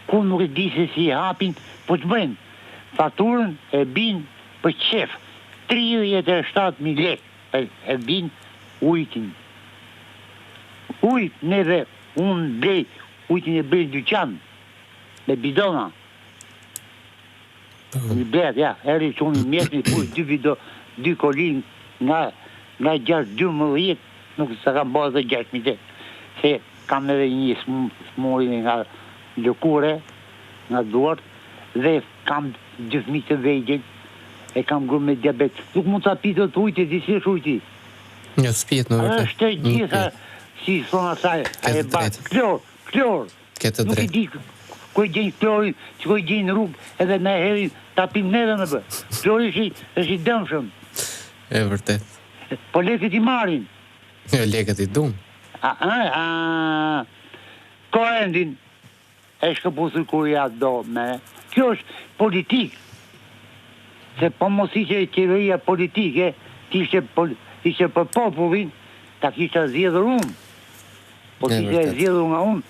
Ku nuk e di se si e hapin, po ç'bëjnë, faturën e bijnë për qef, 37.000 lekë e bijnë ujtin. Ujt neve unë blej ujtin e blej në dyqan me bidona. I blej ja, erdhi çuni mjesmi futi dy bido, dy koli nga nga 6 12 nuk sa kam bërë edhe 6000 lekë. Se Kam edhe një sëmundje nga lëkure, nga duart dhe kam dy fëmijë të vegjël, e kam gruan me diabet. Nuk mund ta pi dot ujti, di si është ujti. Jo, s'pihet me vërtet. Është e gjitha, si i thonë asaj, e ba, klor, klor. Ke të drejtë. Nuk e di ku e gjejnë klorin, si ku e gjejnë në rrugë, edhe na e hedhin ta pimë neve me bë. Klori është i, është i dëmshëm. E vërtet. Po lekët i marrin. Jo, lekët i duan. A, a, a, Korrentin e shkëpusin kur ja do me. Kjo është politikë. Se po mos ishte qeveria politike, të ishte, ishte për popullin, ta kisha zgjedhur unë. Po të ishte e zgjedhur nga unë,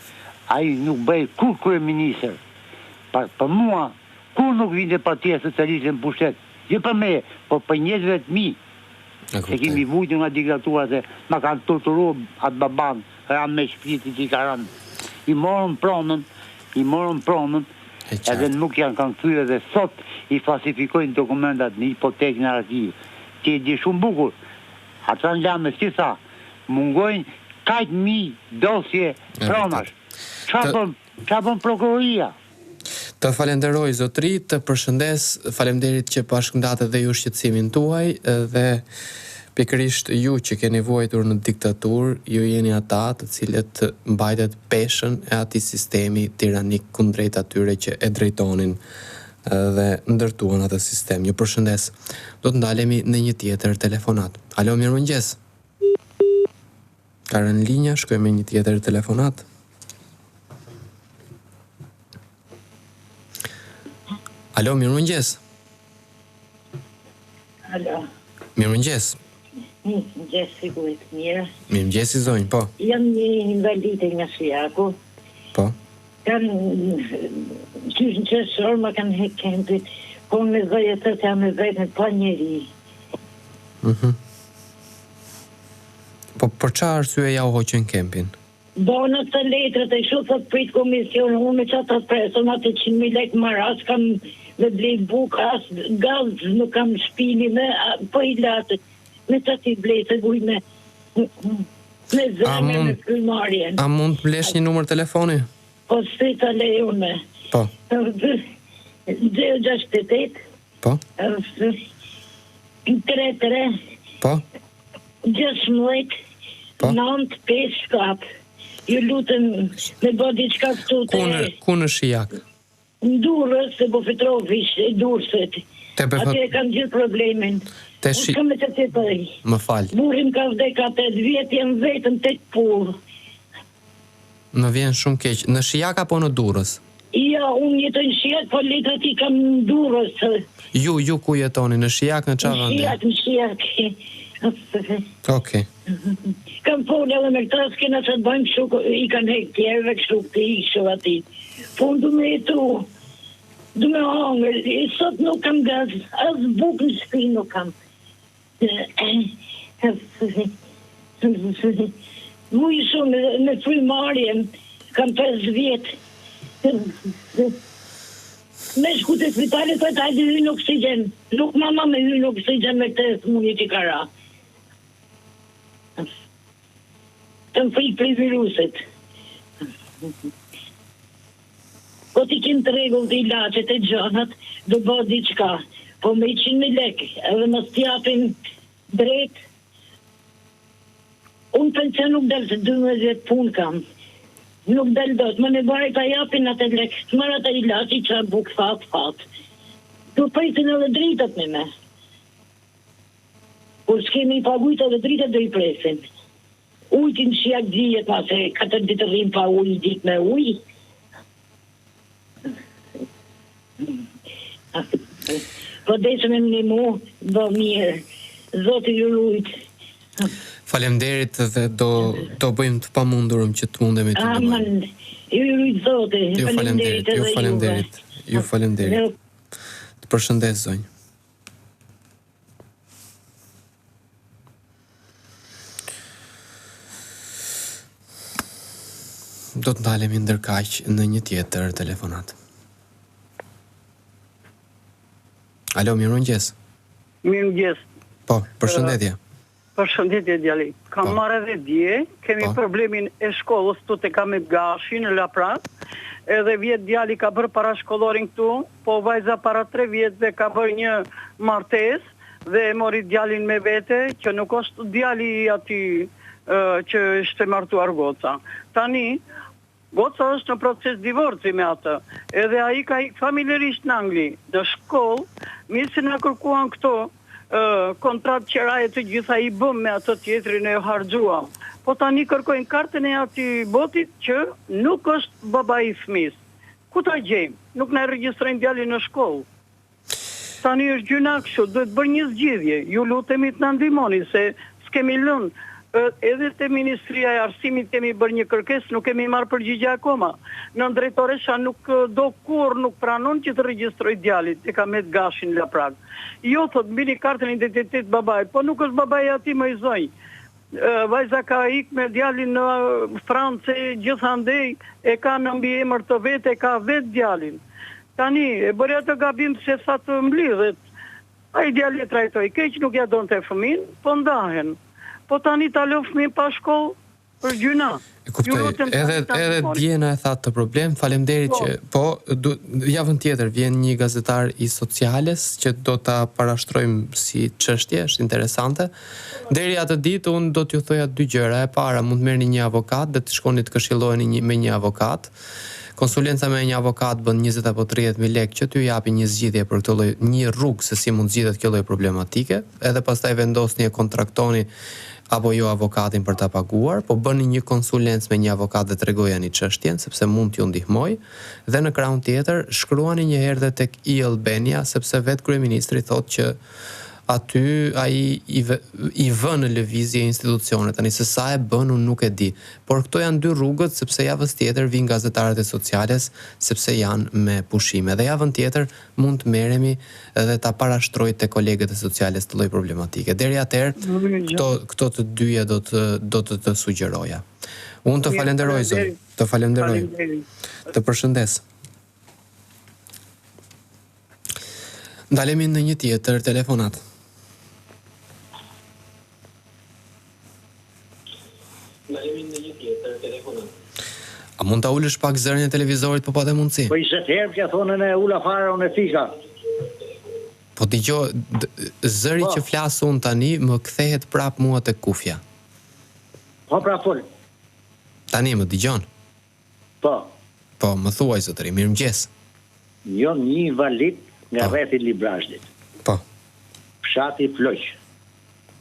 ai nuk bëhej kurrë kryeministër. Pa, për mua, kurrë nuk vinte Partia Socialiste në pushtet. Jo për me, po për njerëzve të mi. Se kemi vujtur nga diktatura se ma kanë torturu atë baban, ranë me shpirti që i ka rënë. I morën pronën, i morën pronën, edhe nuk ja kanë kthyer dhe sot i falsifikojnë dokumentat në hipotekë në arkiv. Ti e di shumë bukur. Artan Lame si tha, mungojnë kaq mijë dosje pronash. Ça bën, ça bën prokuroria? Të falenderoj zotri, të përshëndes, faleminderit që bashkëndatë edhe ju shqetësimin tuaj dhe pikërisht ju që keni vuajtur në diktaturë, ju jeni ata të cilët mbajtët peshën e atij sistemi tiranik kundrejt atyre që e drejtonin dhe ndërtuan atë sistem. Ju përshëndes. Do të ndalemi në një tjetër telefonatë. Alo, mirëmëngjes. Ka rënë linja, shkojmë me një tjetër telefonatë. Alo, mirëmëngjes. Alo. Mirëmëngjes. Mirëmëngjes, si jeni mirë. Mirëmëngjes, zonjë, po. Jam një invalide nga Shijaku. Po. Kam qysh në qershor ma kanë hek kempin, po unë me zë jetoj se jam e vetme pa njeri. Mhm. Po për ça arsye ja u hoqën kempin? Bona këto letrat e kështu thot prit komision unë me ça ta pres unë atë 100.000 lek marr as kam me blej buk as gaz nuk kam n'shpi me po i latë me ça t'i blej se vuj me me zemër me frymëmarrjen. A mund të më lesh një numër telefoni? Po si ta lej unë. Po. 068 Po. 3 3 Po. 16 Po. 9 5 7. Ju lutem me bë diçka këtu te Ku në ku në Shijak? Në Durrës, te Bofetrofi i Durrësit. Te Befo... Aty e kam gjithë problemin. Te shi... Unë kam me të jetoj. Më fal. Burri më ka vdek ka 8 vjet, jam vetëm tek pullë. Më vjen shumë keq. Në Shijak apo në Durrës? Jo, unë jetoj në Shijak, po letrat i kam në Durrës. Ju, ju ku jetoni? Në Shijak, në çfarë vendi? Në Shijak, në Shijak. Okej. Kam folë edhe me këta, s'kena ça të bëjmë kështu, i kanë hek tjerëve kështu këtij, kështu atij. Po unë du me jetu. Du me hongër, sot nuk kam gaz, as bukë në shtëpi nuk kam. Vuj shumë me frymarrje, kam 5 vjet. Me shku te spitali, thotë hajde hy në oksigjen. Nuk ma ma me hy në oksigjen me këtë sëmundje që ka ra. Kam frikë prej virusit. Po t'i kem të rregullt ilaçet e gjanat, do bëhet diçka. Po me 100.000 lekë edhe mos t'japin drejt, unë pension nuk dal se 12 vjet punë kam. Nuk dal dot, më ne bari ta japin atë lek, të marr atë ilaçi ça bukë thatë thatë. Do presin edhe dritat me me. Kur s'kemi i pagujt edhe dritat do i presin. Ujtin Shijak zihet ma se katër ditë rrim pa ujë një ditë me ujë. Po deshe me m'nimu, bo mirë. Zoti ju rujt. Faleminderit dhe do do bëjmë të pamundurën që të mundemi të ndihmojmë. Aman. Ju rujt Zoti. Ju faleminderit, ju faleminderit. Ju faleminderit. Të përshëndes zonjë. Do të ndalemi ndërkaq në një tjetër telefonatë. Alo, mirëmëngjes. Mirëmëngjes. Po, përshëndetje. Përshëndetje djali. Kam po. marrë edhe dje, kemi po. problemin e shkollës këtu te Ahmet Gashi në Laprakë. Edhe vjet djali ka bërë parashkollorin këtu, po vajza para 3 vjetëve ka bërë një martesë dhe e mori djalin me vete, që nuk është djali i atij që është e martuar goca. Tani, Goca është në proces divorci me atë. Edhe ai ka ik familjerisht në Angli, në shkollë, mirë se na kërkuan këto kontratë qeraje të gjitha i bëmë me atë tjetrin e harxhuam. Po tani kërkojnë kartën e atij botit që nuk është babai i fëmijës. Ku ta gjejmë? Nuk na e regjistrojnë djalin në shkollë. Tani është gjynah kështu, duhet bërë një zgjidhje. Ju lutemi të na ndihmoni se s'kemi lënë edhe te Ministria e Arsimit kemi bërë një kërkesë, nuk kemi marrë përgjigje akoma. Nëndrejtoresha nuk do kurrë nuk pranon që të regjistrojë djalin tek Ahmet Gashi në Laprakë. Jo thotë mbini kartën e identitetit babait, po nuk është babai i atij moj zonjë. Vajza ka ik me djalin në Francë e gjithandej e ka në mbiemër të vet e ka vet djalin. Tani e bëri atë gabim se tha të mblidhet. Ai djali e trajtoi keq nuk ja donte fëmin, po ndahen. Po tani ta lë fëmin pa shkollë? Është gjynah. E kuptoj. Edhe edhe dje na e thatë këtë problem. Faleminderit po. që po du, javën tjetër vjen një gazetar i Sociales që do ta parashtrojmë si çështje, është interesante. Deri atë ditë unë do t'ju thoja dy gjëra. E para, mund të merrni një avokat dhe të shkoni të këshilloheni një, me një avokat. Konsulenca me një avokat bën 20 apo 30 mijë lekë që t'ju japi një zgjidhje për këtë lloj, një rrugë se si mund të zgjidhet kjo lloj problematike, edhe pastaj vendosni e kontraktoni apo jo avokatin për ta paguar, po bëni një konsulencë me një avokat dhe tregojani çështjen, sepse mund t'ju ndihmojë, dhe në krahun tjetër, shkruani një herë dhe tek e-Albania, sepse vetë kryeministri thotë që aty ai i i vë në lëvizje institucionet, tani se sa e bën unë nuk e di, por këto janë dy rrugët sepse javës tjetër vijnë gazetarët e Sociales sepse janë me pushime dhe javën tjetër mund të merremi dhe ta parashtroj te kolegët e Sociales këtë lloj problematike. Deri atëherë, këto këto të dyja do të do të të sugjeroja. Unë të falenderoj zonjë, të falenderoj. Të përshëndes. Ndalemi në një tjetër telefonatë. Ndalemi në një tjetër telefonatë. A mund ta ulësh pak zërin e televizorit po pate mundësi? Po 20 herë që thonë e ula fare unë e fika. Po dëgjo, zëri po. që flas unë tani më kthehet prap mua tek kufja. Po pra fol. Tani më dëgjon. Po. Po, më thuaj zotëri, mirëmëngjes. Jam një invalid nga po. rrethi i Librazhdit. Po. Fshati Floq.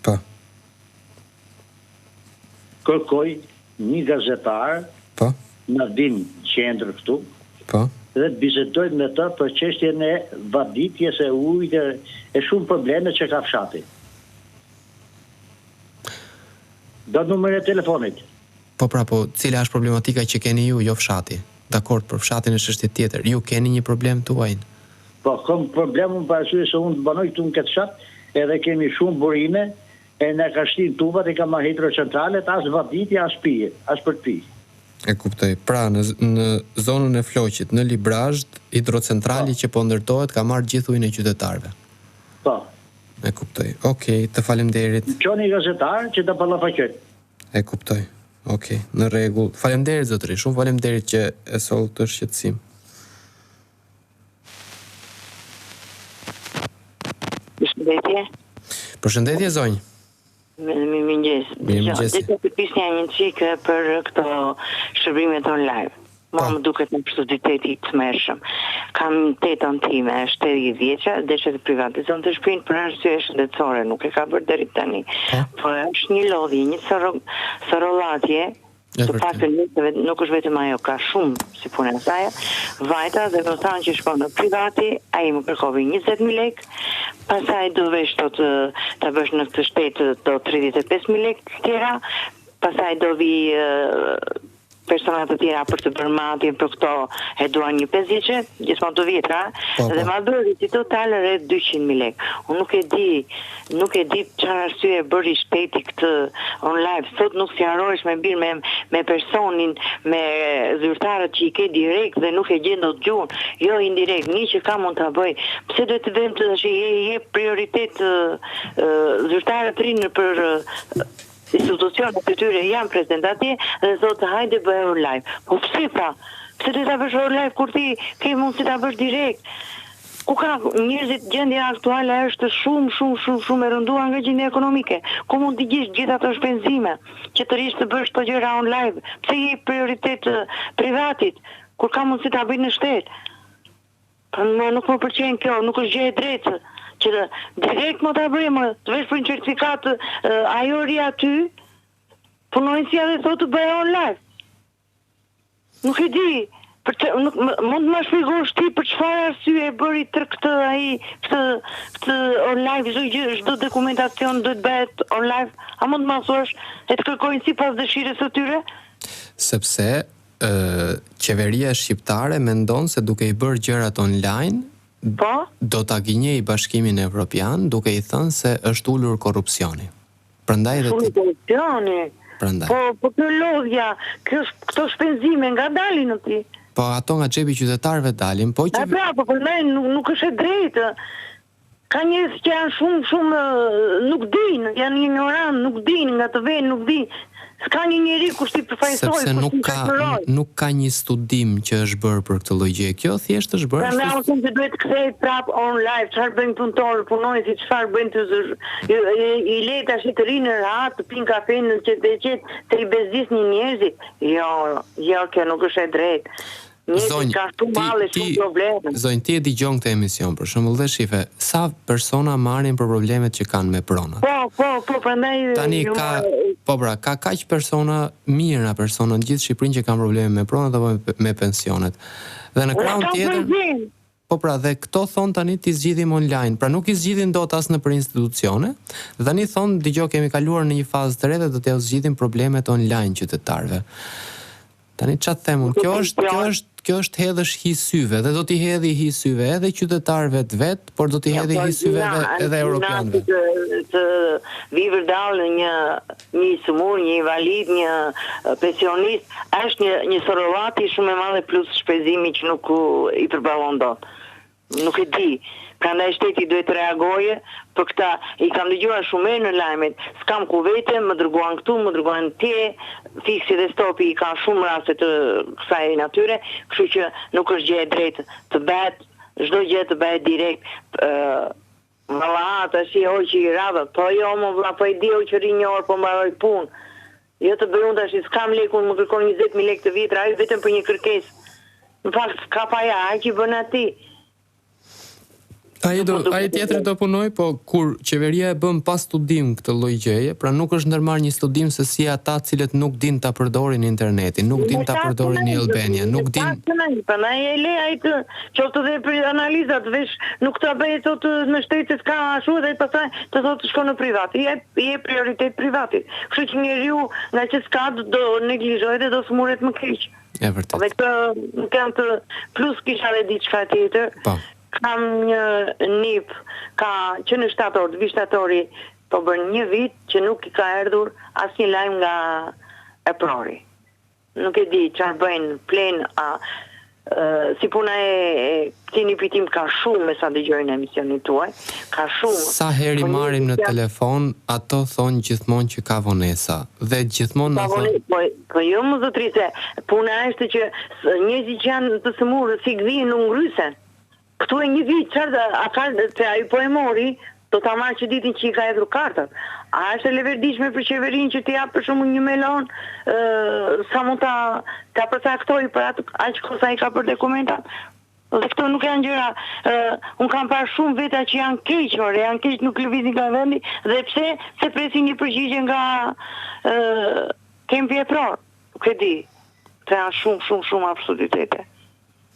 Po. Kërkoj një gazetar. Po. Na vin qendër këtu. Po. Dhe të bisedojmë me të për çështjen e vaditjes e ujit e, e shumë probleme që ka fshati. Do numrin e telefonit. Po pra, po cila është problematika që keni ju, jo fshati. Dakord, për fshatin është çështje tjetër. Ju keni një problem tuajin. Po, kam problem unë për arsye se unë banoj këtu në këtë fshat, edhe kemi shumë burime, e na ka shtinë tubat e ka marrë hidrocentralet, as vaditje, as pije, as për të pi. E kuptoj. Pra, në në zonën e Floqit, në Librazhd, hidrocentrali po. që po ndërtohet ka marrë gjithë ujin e qytetarëve. Po. E kuptoj. Okej, të faleminderit. Çoni gazetar që ta ballafaqojnë. E kuptoj. Okej, në rregull. Faleminderit zotëri, shumë faleminderit që e soll këtë shqetësim. Përshëndetje. Përshëndetje zonjë. Mirëmëngjes. Mirëmëngjes. Desha të pyesja një çikë për këto shërbimet online. Mua po. më duket një absurditet i tmerrshëm. Kam tetën time, është 80 vjeçe, deshe të privatizonte shtëpinë për arsye shëndetësore, nuk e ka bërë deri tani. Po, po është një lodhje, një sorollatje, Të paktën nuk është vetëm ajo, ka shumë si puna e saj. Vajta dhe më thanë që shko në privati, ai më kërkoi 20000 lekë, pastaj do vesh thotë ta bësh në këtë shtet do 35000 lekë të tjera, pastaj do vi persona të tjera për të bërë matjen për këto e duan një 50-she, gjithmonë të vjetra, po, po. dhe ma bëri si total rreth 200.000 lekë. Unë nuk e di, nuk e di çfarë arsye e bëri shteti këtë online. Sot nuk sqarohesh me bir me me personin, me zyrtarët që i ke direkt dhe nuk e gjen dot gjuhën. Jo indirekt, një që ka mund ta bëj. Pse duhet të vëmë të tash i jep prioritet zyrtarët rrinë për institucionet e tyre janë prezent atje dhe thotë hajde bëje online. Po pse tha? Pse duhet ta bësh online kur ti ke mundësi ta bësh direkt? Ku ka njerëzit gjendja aktuale është shumë shumë shumë shumë e rënduar nga gjendja ekonomike. Ku mund t'i gjesh gjithë ato shpenzime që të rrish të bësh këto gjëra online? Pse i jep prioritet privatit kur ka mundësi ta bëjë në shtet? Po mua nuk më pëlqen kjo, nuk është gjë e drejtë që direkt mo ta bëjë më, të vesh për një certifikatë ajo rri aty, punonjësja dhe thotë të bëje online. Nuk e di, për të, nuk, mund të më shpjegosh ti për çfarë arsye e bëri tërë këtë ai, këtë këtë online, çdo gjë, çdo dokumentacion duhet bëhet online. A mund të ma thuash e të kërkojnë sipas dëshirës së tyre? Sepse ë qeveria shqiptare mendon se duke i bërë gjërat online po? do ta gënjejë Bashkimin Evropian duke i thënë se është ulur korrupsioni. Prandaj edhe ti. Korrupsioni. Prandaj. Po, po kjo lodhja, kjo këto shpenzime nga dalin o ti? Po ato nga xhepi i qytetarëve dalin, po që pra, po prandaj nuk, nuk është e drejtë. Ka njerëz që janë shumë shumë nuk dinë, janë injorantë, nuk dinë nga të venë, nuk dinë. S'ka një njeri kush t'i përfaqësojë, Sepse kush nuk t'i ka shoqërojë. nuk ka një studim që është bërë për këtë lloj gjëje. Kjo thjesht është bërë Prandaj ashtu unë them që duhet të kthehet prapë online, çfarë bëjnë punëtorët, punonjësit, çfarë bëjnë të zë, i, i, i le tash të rrinë rehat, të pinë kafe në qetë e qetë, të i bezdisni njerëzit. Jo, jo, kjo nuk është e drejtë. Njerëzit kanë shumë halle, shumë probleme. Zonjë, ti e dëgjon këtë emision për shembull dhe shife sa persona marrin për problemet që kanë me pronat. Po, po, po, prandaj Tani ka, po pra, ka kaq persona, mijëra persona në gjithë Shqipërinë që kanë probleme me pronat apo me, me pensionet. Dhe në krahun tjetër, Po pra, dhe këto thonë tani t'i zgjidhim online. Pra nuk i zgjidhin dot as nëpër institucione. Dhe tani thonë, dëgjo, kemi kaluar në një fazë të re dhe do t'jua zgjidhim problemet online qytetarëve. Tani ça të them unë, kjo është kjo është kjo është të hedhësh hi syve dhe do t'i hedhi hi syve edhe qytetarëve të vet, por do t'i hedhi hi syve edhe edhe europianëve. Të, të vi vërdallë një një i sëmurë, një invalid, një pensionist, është një një sorollati shumë e madhe plus shpenzimi që nuk i përballon dot. Nuk e di. Prandaj shteti duhet të reagojë për këta. I kam dëgjuar shumë herë në lajmet, s'kam ku vete, më dërguan këtu, më dërguan atje, fiksi dhe stopi i ka shumë raste të kësaj natyre, kështu që nuk është gjë e drejtë të bëhet çdo gjë të bëhet direkt Valla tash i hoqi radhën, po jo mo vlla, po e di unë që rri një orë po mbaroj punë. Jo të bëj unë tash, s'kam lekë unë më kërkon 20000 lekë të vjetra, ai vetëm për një kërkesë. Në fakt s'ka faj ai që i bën atij. Ai do ai tjetri do punojë, po kur qeveria e bën pa studim këtë lloj gjëje, pra nuk është ndërmarrë një studim se si ata të cilët nuk dinë ta përdorin internetin, nuk dinë ta përdorin e-Albania, nuk dinë Prandaj e le ai të Qoftë dhe për analizat, vesh nuk ta bëj thotë në shtet se s'ka ashtu dhe pastaj të thotë shko në privat. I jep i jep prioritet privatit. Kështu që njeriu nga që s'ka do neglizhojë dhe do smuret më keq. E vërtetë. Dhe këtë nuk janë të plus kisha dhe diçka tjetër. Po. Kam një nip, ka që në shtator, të vi shtatori, po bën një vit që nuk i ka erdhur asnjë lajm nga eprori. Nuk e di çfarë bëjnë, flenë a si puna e këtij nipit tim ka shumë me sa dëgjoj në emisionin tuaj, ka shumë. Sa herë i po marrim në njerëzit janë telefon, ato thonë gjithmonë që ka vonesa dhe gjithmonë ka na thonë vonesë, po po jo mo zotëri se puna është që njerëzit që janë të sëmurë si gdhihen nuk ngrysen. Këtu e një vit, çfarë a ka se ai po e mori, do ta marrë që ditën që i ka hedhur kartat. A është e leverdishme për qeverinë që t'i japë për shembull një melon, ë sa mund ta ta përcaktojë për atë aq kohë sa i ka për dokumentat? Dhe këto nuk janë gjëra, ë unë kam parë shumë veta që janë keq, ore, janë keq, nuk lëvizin nga vendi dhe pse se presin një përgjigje nga ë kempi epror. Nuk e di. Këto janë shumë shumë shumë absurditete.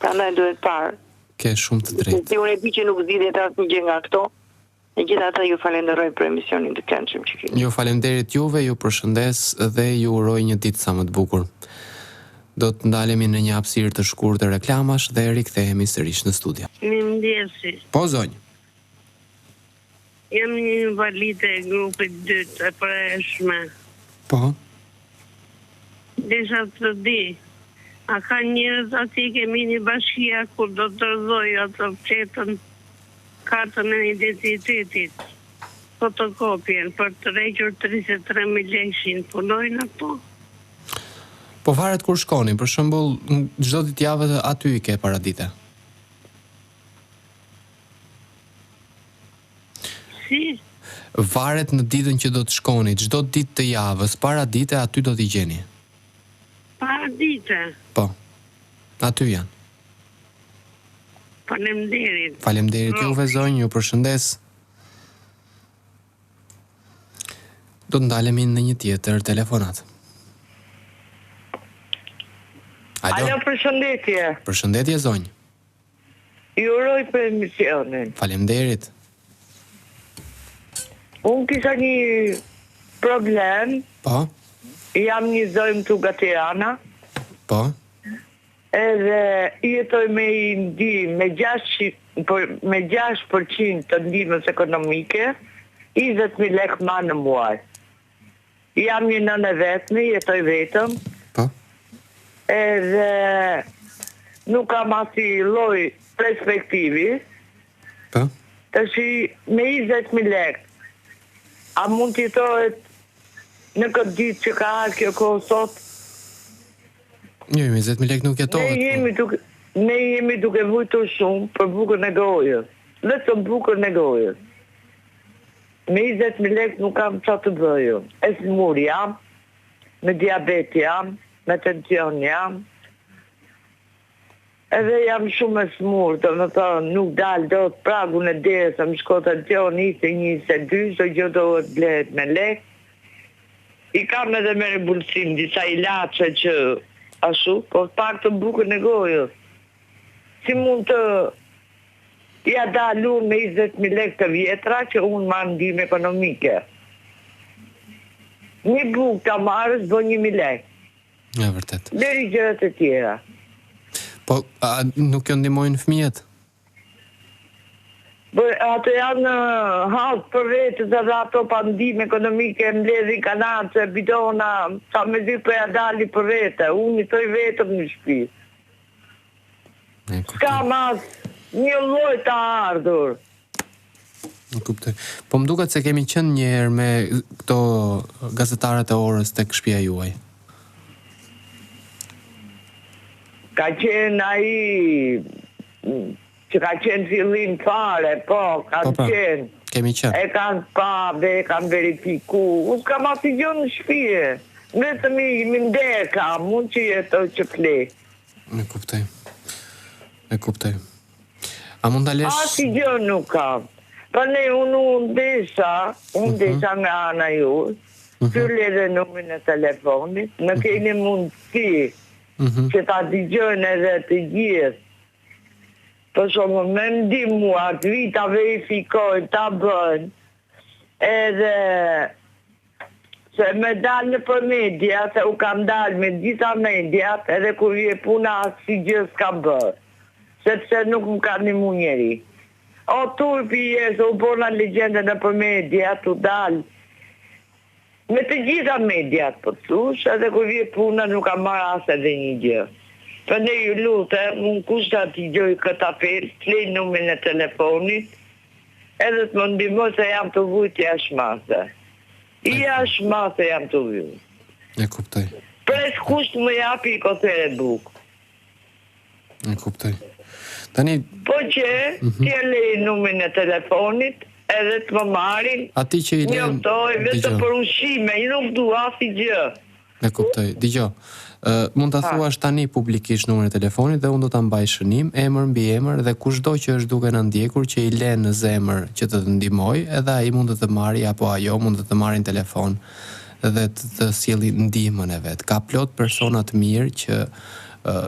Prandaj duhet parë. Ke shumë të drejtë. Si unë e di që nuk zgjidhet asnjë gjë nga këto, megjithatë ju falenderoj për emisionin të këndshëm që keni. Ju faleminderit juve, ju përshëndes dhe ju uroj një ditë sa më të bukur. Do të ndalemi në një hapësirë të shkurtër reklamash dhe rikthehemi sërish në studio. Mirëmëngjesi. Po zonjë. Jam një invalide e grupit dytë e përhershme. Po. Desha të di, a ka njerëz atje ke mini bashkia kur do të dorëzoj atë fletën, kartën e identitetit, fotokopjen për të tërhequr 33 mijë lekëshin, punojnë apo? Po varet kur shkoni, për shembull, çdo ditë javës aty i ke paradite. Si? Varet në ditën që do të shkoni, çdo ditë të javës, paradite aty do t'i gjeni. Paradite? Po. Aty janë. Faleminderit. Faleminderit juve zonjë, ju përshëndes. Do të ndalemi në një tjetër telefonatë. Alo. Alo, përshëndetje. Përshëndetje zonjë. Ju uroj për emisionin. Faleminderit. Unë kisha një problem. Po. Jam një zonjë këtu nga Tirana. Po. Edhe jetoj me i ndihmë, me 6 për, me 6% të ndihmës ekonomike, 20.000 lekë marr në muaj. Jam një nënë e vetme, jetoj vetëm. Po. Edhe nuk kam asnjë lloj perspektivi. Po. Tashi me 20.000 lekë, a mund të jetohet në këtë ditë që ka ardhur kjo kohë sot? Jo, me 20.000 lekë nuk jetohet. Ne jemi duke ne jemi duke vujtur shumë për bukën e gojës. Vetëm bukën e gojës. Me 20.000 lekë nuk kam ça të bëj unë. E sëmurë jam, me diabet jam, me tension jam. Edhe jam shumë e sëmurë, domethënë nuk dal dot pragun e derës, më shkon tensioni 21, 22, çdo gjë duhet blehet me lekë. I kam edhe me ribulsim disa ilaçe që ashtu, po paktën bukën e gojës. Si mund të Ia dal unë me 20.000 lekë të vjetra që unë marr ndihmë ekonomike. Një bukë ta marrësh bën 1.000 lekë. E vërtetë. Deri gjërat e tjera. Po, a nuk ju ndihmojnë fëmijët? Po, ato janë hall për vete edhe ato pa ndihmë ekonomike mbledhin kanaçe, bidona, sa mezi po ia dalin për vete. Unë jetoj vetëm në shtëpi. S'kam as një lloj të ardhur. E kuptoj. Po më duket se kemi qenë një herë me këto gazetarët e orës tek shtëpia juaj. Ka qenë ai që ka qenë fillim fare, po, kanë Po, pra, qenë. Kemi qenë. E kanë pa dhe e kanë verifiku. Unë s'kam asnjë gjë në shtëpi. Vetëm i minder kam, unë që jetoj që fle. E kuptoj. E kuptoj. A mund ta lesh? Asnjë gjë nuk kam. Po ne unë unë desha, unë mm -hmm. desha nga ana juaj, mm -hmm. ju le dhe numrin e telefonit, në mhm. keni mundësi mm -hmm. që ta dëgjojnë edhe të gjithë. Për shembull, me ndihmua, të vi ta verifikojnë, ta bëjnë, edhe Se me dal nëpër media, se u kam dal me gjitha mediat, edhe kur vjen puna asnjë gjë s'kam bërë. Sepse nuk më ka ndihmu njeri. O turpi je se u bona legjendë nëpër media tu dal me të gjitha mediat po të thush edhe kur vjen puna nuk kam marrë as edhe një gjë. Prandaj ju lutem unë kush ta dëgjojë këtë apel të lej numrin e telefonit edhe të më ndihmojë se jam tu vujt jashtë mase. Jashtë mase jam tu vujt. E kuptoj. Pres kush të më japi një kothere bukë. E kuptoj. Tani Po që mm -hmm. t'ia lej numrin e telefonit edhe të më marrin. Atij që i lën. Njoftoj vetëm për ushqime, unë nuk dua asnjë gjë. E kuptoj. Dëgjo. Ë uh, mund ta thuash tani publikisht numrin e telefonit dhe unë do ta mbaj shënim, emër mbiemër dhe kushdo që është duke na ndjekur që i len në zemër që të të ndihmojë, edhe ai mund të të marri apo ajo mund të të marrin telefon dhe të të sjellin ndihmën e vet. Ka plot persona të mirë që uh,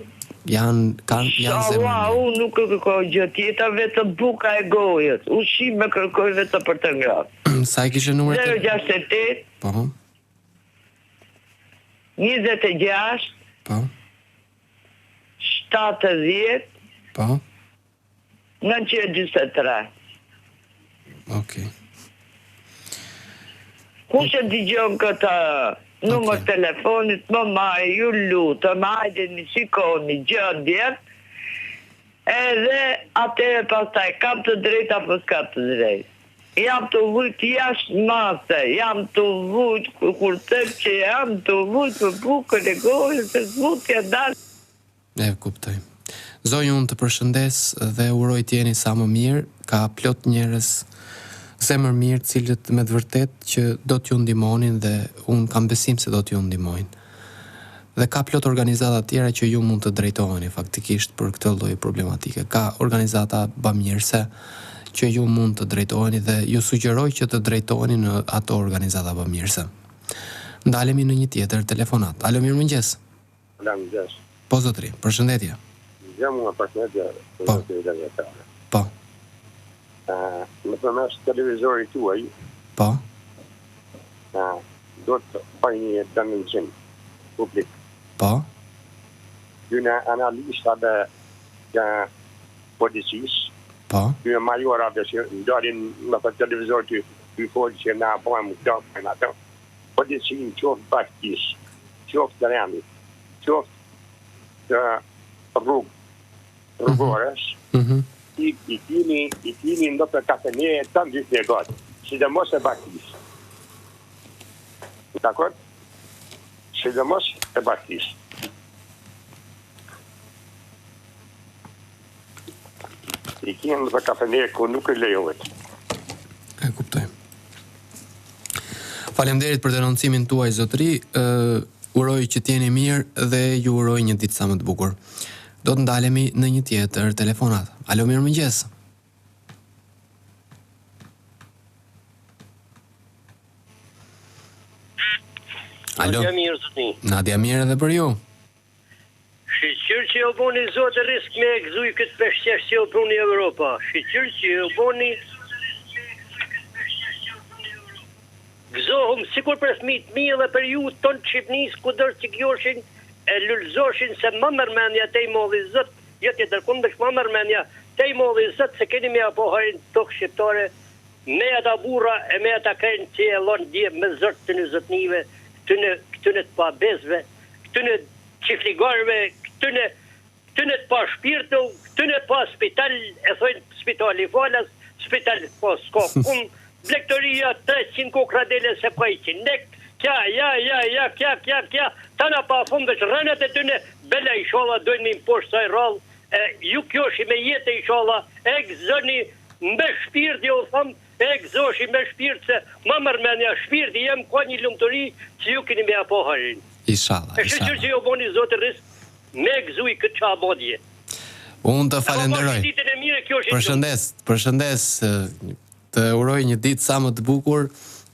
janë kanë janë zemër. Inshallah, unë nuk kërkoj gjë tjetër, vetëm buka e gojës. Ushqime kërkoj vetëm për të ngrënë. Sa e kishe numrin? 068 Po. 26 Po. 70 Po. 943. Okej. Kush e dëgjon këtë numër okay. telefonit, më marrë, ju lutem, hajdeni, shikoni, gjendjen, edhe atëherë pastaj kam të drejtë apo s'kam të drejtë. Jam tu vujt jashtë mase, jam tu vujt, kur them që jam tu vujt për bukën e gojës, se s'mund t'ja dal. E kuptoj. Zonjë unë të përshëndes dhe uroj të jeni sa më mirë, ka plot njerëz zemërmirë të cilët me të vërtetë që do t'ju ndihmonin dhe unë kam besim se do t'ju ndihmojnë. Dhe ka plot organizata të tjera që ju mund të drejtoheni faktikisht për këtë lloj problematike. Ka organizata bamirëse që ju mund të drejtoheni dhe ju sugjeroj që të drejtoheni në ato organizata bamirëse. Ndalemi në një tjetër telefonatë. Alo, mirëmëngjes. Mirëmëngjes. Po zotëri, përshëndetje. Gjë mua përshëndetje, po. Po. Ë, nëpërmes televizorit tuaj. Po. Ë, do të bëj një denoncim publik. Po. Këtyne analistave të policisë. Po. Këtyne majorave që dalin nëpër televizor të i folë që na bëjmë këto, bëjmë ato. Policinë qoftë bashkisë, qoftë të rendit, qoftë të rrugë, rrugores, mm -hmm. i, i kini, i kini nëpër kafene të mbyllë e gojë, sidomos e bashkisë. Dakord? Sidomos e bashkisë. I kini nëpër kafene ku nuk i lejohet. E kuptoj. Faleminderit për denoncimin tuaj zotëri. Ë uroj që të jeni mirë dhe ju uroj një ditë sa më të bukur. Do të ndalemi në një tjetër telefonatë. Alo, mirëmëngjes. Alo. Natën e mirë zotni. Natën e mirë edhe për ju. Shyqyr që ju boni Zoti rrisk me e gëzuj këtë peshqesh që ju pruni Evropa. Shyqyr që ju boni Gëzohum sikur për fëmijët mi dhe për ju tonë të Shqipnisë kudo që kjoshin e lulëzoshin se ma merr mendja te i madhi Zot jo tjetërkund veç ma merr mendja te i madhi Zot se keni me ja pa hajrin tokë shqiptare me ata burra e me ata krejt që e lon dje me zor këtyne zotnive këtyne këtyne të pabesëve këtyne çifligarëve këtyne Këtyne të pa shpirtë këtyne pa spital e thojnë spitali falas spital po s'ka kum blegtoria 300 kokrra dele se ka i qind kja ja ja ja kja kja kja tana pa fund veç rrenat e tyne bela ishalla dojnë me i mposht saj rrallë e ju kjoshi me jetë ishalla e gëzoni me shpirt ju thom e gëzoshi me shpirt se ma merr mendja shpirti jem ka një lumturi që ju keni me ja pa hajrin Ishalla, e shyqyr që ju boni zoti rrisk Me gëzuj këtë ça bo dje. Unë të falenderoj. Ditën e mirë kjo është. Përshëndes, përshëndes. Të uroj një ditë sa më të bukur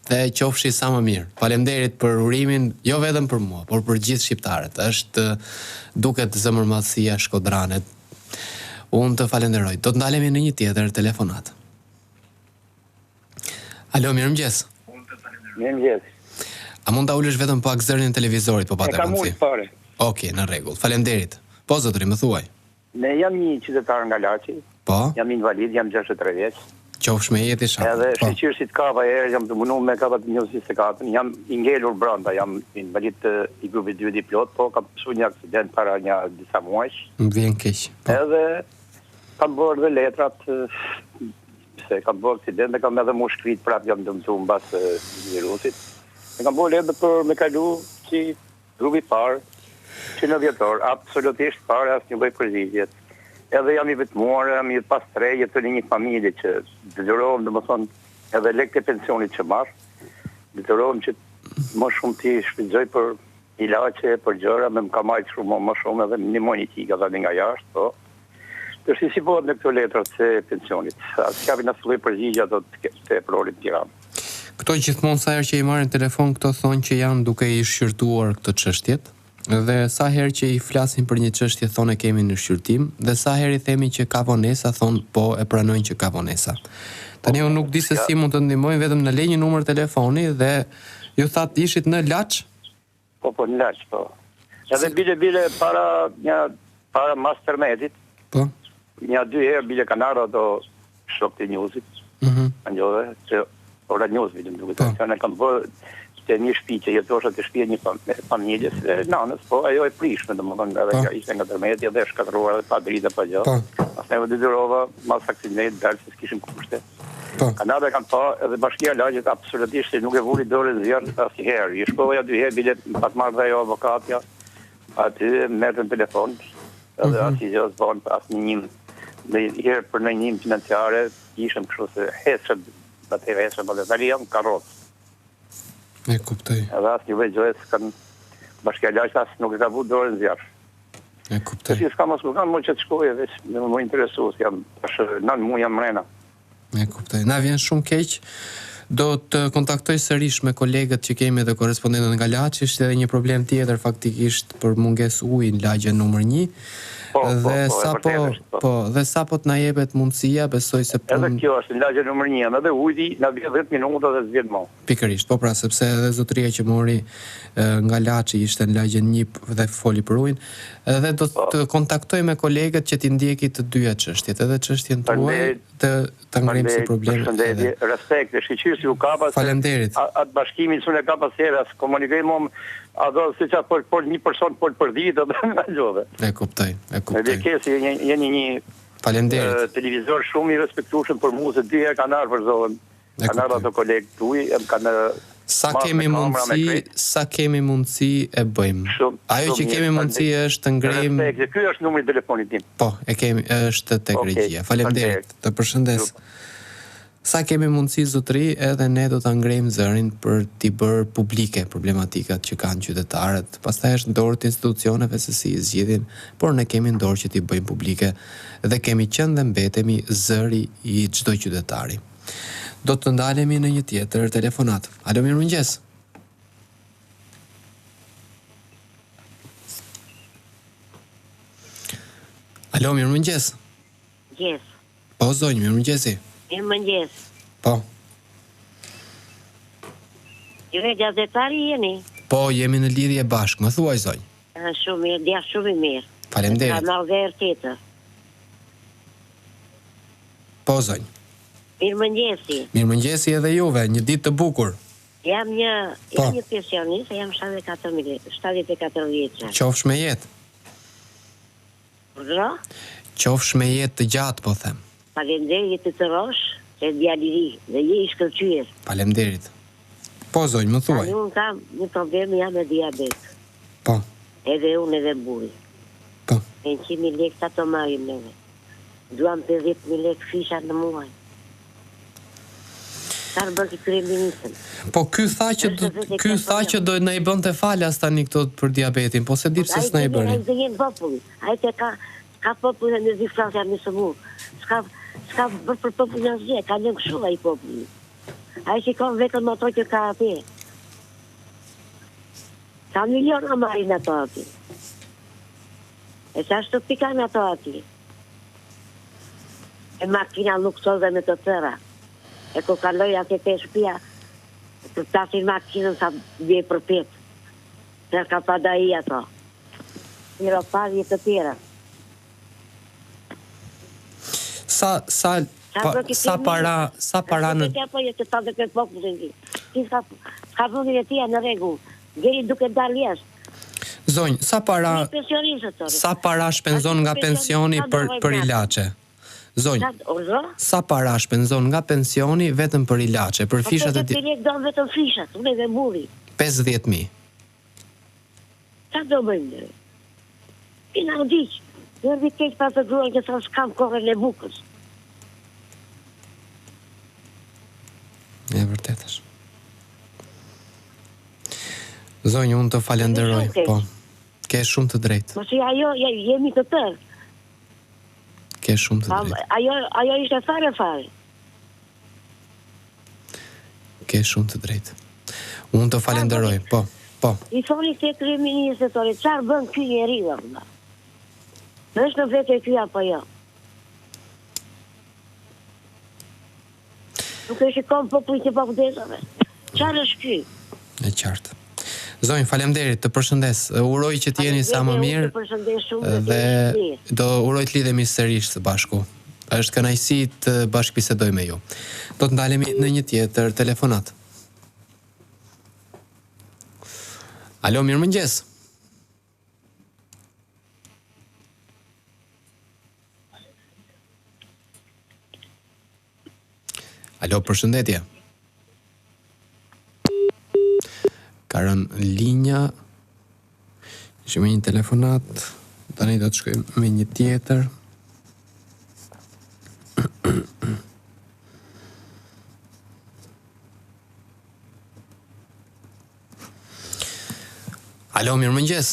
dhe qofshi sa më mirë. Faleminderit për urimin, jo vetëm për mua, por për gjithë shqiptarët. Është duket zemërmadhësia shkodrane. Unë të falenderoj. Do të ndalemi në një tjetër telefonatë. Alo, mirëmëngjes. Mirëmëngjes. A mund ta ulësh vetëm pak zërin e televizorit po pate mundësi? E kam ulë fare. Okej, në rregull. Faleminderit. Po zotëri, më thuaj. Ne jam një qytetar nga Laçi. Po. Jam invalid, jam 63 vjeç. Qofsh me jetë ishalla. Edhe po. shyqyr si të kapa herë, jam të munu me kapa të 24, jam i ngelur brenda, jam invalid i grupit 2 i plot, po kam pësu një aksident para një disa muajsh. Më vjen keq. Po. Edhe kam bërë dhe letrat se kam bërë aksident dhe kam edhe mushkëritë prapë jam dëmtu mbas virusit. E kam bërë letrat për me kalu si Grupi i parë, që në dhjetor, absolutisht fare asnjë lloj përgjigje. Edhe jam i vetmuar, jam i pastrehë, jetoj në një familje që detyrohem, domethënë, edhe lekët e pensionit që marr, detyrohem që më shumë t'i shpenzoj për ilaçe, për gjëra, me më ka majtë shumë më shumë edhe më ndihmojnë i çika tani nga jashtë, po. Tash si bëhet me këto letrat e pensionit? A s'japin asnjë lloj përgjigje ato të eprorit në Tiranë? Këto gjithmonë sa herë që i marrin telefon këto thonë që janë duke i shqyrtuar këto çështjet dhe sa herë që i flasim për një çështje thonë e kemi në shqyrtim dhe sa herë i themi që ka vonesa thonë po e pranojnë që ka vonesa. Tani unë nuk di se si mund të ndihmojmë vetëm na le një numër telefoni dhe ju thatë ishit në Laç? Po po në Laç po. Edhe bile bile para një para mas tërmetit. Po. Një dy herë bile kanë ardhur ato shokët e newsit. Mhm. Mm Ndjove që ora news bile më duket. Po. Që kam bërë te një shtëpi që jetosha te shtëpia një familjes e nanës, po ajo e prishme, domethënë edhe po. ishte nga tërmeti edhe e shkatërruar edhe pa drita pa gjë. Po. Pastaj u detyrova mas aksidentit dal se s'kishim kushte. Po. Kanë ardhur e kanë pa edhe bashkia e Laçit absolutisht se nuk e vuri dorën në zjarr asnjëherë. I shkova ja dy herë bile më pat marrë dhe ajo avokatja aty merrte në telefon edhe mm -hmm. asnjë gjë s'bën asnjë një në herë për në një financiare ishëm kështu se hecëm atëherë hecëm atë tani jam karrocë. E kuptoj. Edhe asnjë lloj gjëje s'kan bashkia e Laçit as nuk e ka vu dorën në zjarr. E kuptoj. Tash s'kam as kam më që të shkoj veç me më interesu, se jam tash nan muaj jam mrena. E kuptoj. Na vjen shumë keq. Do të kontaktoj sërish me kolegët që kemi dhe korrespondentët nga Laçi, është edhe një problem tjetër faktikisht për mungesë uji në lagjen numër 1. Po, po, dhe po, sapo po. po, dhe sapo të na jepet mundësia, besoj se punë Edhe kjo është në lagjen numër 1, edhe uji na vjen 10 minuta dhe s'vjen më. Pikërisht, po pra, sepse edhe zotëria që mori nga Laçi ishte në lagjen një dhe foli për ujin, edhe do po. të kontaktoj me kolegët që t'i ndjeki të dyja çështjet, edhe çështjen tuaj të ta ngremë si problem. Përshëndetje, respekt, e shyqyr si u kapa. Faleminderit. Atë bashkimin s'un e kapa asnjëherë, as komunikoj më a do si ça fol fol një person fol për ditë dhe nga gjove. E kuptoj, e kuptoj. Edhe kesi jeni një Faleminderit. Televizor shumë i respektueshëm për mua se dy herë kanë ardhur për zonë. Kanë ardhur ato kolegë tuaj, më kanë Sa kemi mundësi, sa kemi mundësi e bëjmë. Shumë, Ajo që kemi mundësi është të ngrejmë Respekt, ky është numri i telefonit tim. Po, e kemi, është tek okay. regjia. Faleminderit. Të përshëndes. Sa kemi mundësi zotëri, edhe ne do ta ngrejmë zërin për t'i bërë publike problematikat që kanë qytetarët. Pastaj është në dorë të institucioneve se si i zgjidhin, por ne kemi në dorë që t'i bëjmë publike dhe kemi qenë dhe mbetemi zëri i çdo qytetari. Do të ndalemi në një tjetër telefonatë. Alo, mirëmëngjes. Alo, mirëmëngjes. Mëngjes. Po, zonjë, mirëmëngjesi. Mirëmëngjes. Po. Ju gazetari jeni? Po, jemi në lidhje bashkë, më thuaj zonjë. Shumë mirë, djalë shumë i mirë. Faleminderit. Ka marrë dhe tjetër. Po zonjë. Mirëmëngjesi. Mirëmëngjesi edhe juve, një ditë të bukur. Jam një, po. jam një pensionist, jam 74 74 vjeçe. Qofsh me jetë. Urdhëro? Qofsh me jetë të gjatë, po them. Faleminderit të të rrosh, se djalë i ri dhe je i shkëlqyer. Faleminderit. Po zonjë, më thuaj. Tani unë kam një problem, jam me diabet. Po. Edhe unë edhe burri. Po. 100.000 lekë sa të marrim neve. Duam 50.000 lekë fisha në muaj. Çfarë bën ky kryeministër? Po ky tha që do, ky tha që do na i bënte falas tani këto për diabetin, po s'e di pse s'na i bëri. Ai gënjen popullin. Ai të ka ka popullin në zi flas jam i sëmurë. S'ka s'ka bërë për popullin asgjë, ka lënë kështu ai popullin. Ai shikon vetëm ato që ka atje. Sa miliona marrin ato aty. E sa shtëpi kanë ato aty. E makina luksoze me të tëra. E kur kaloj atje te shtëpia, përplasin makinën sa bie përpjetë. Se ka padai ato. Spiropali e të tjera. Sa sa pa, sa para sa para në Ja po jetë ta dhe popullin ti. Ti s'ka s'ka vendin e tij në rregull. Deri duke dalë jashtë. Zonjë, sa para sa para shpenzon nga pensioni për për ilaçe? Zonjë, sa para shpenzon nga pensioni vetëm për ilaçe, për po fishat e tij? Po 50 do vetëm fishat, unë dhe burri. 50000. Ça do bëjmë ne? Ti na ndiq. Erdhi keq pa të gruan që tha s'kam kohën e bukës. E vërtetë është. Zonjë, unë të falenderoj, po. Ke shumë të drejtë. Mos i ajo, jemi të tërë. Ke shumë të drejtë. Ajo, ajo ishte fare fare. Ke shumë të drejtë. Unë të falenderoj, po, po. I thoni te kryeministrit, thoni, çfarë bën ky njeri, vëlla? Në është në vete ky apo jo? Nuk e shikon popullin që po vdes. Çfarë është ky? E qartë. Zonjë, faleminderit, të përshëndes. Uroj që të jeni sa më mirë. Të përshëndes shumë dhe do uroj të lidhemi sërish së bashku. Është kënaqësi të bashkëbisedoj me ju. Do të ndalemi në një tjetër telefonatë. Alo, mirëmëngjes. Alo, përshëndetje. Ka rënë linja. Ishim me një telefonatë. Tani do të shkojmë me një tjetër. Alo, mirëmëngjes.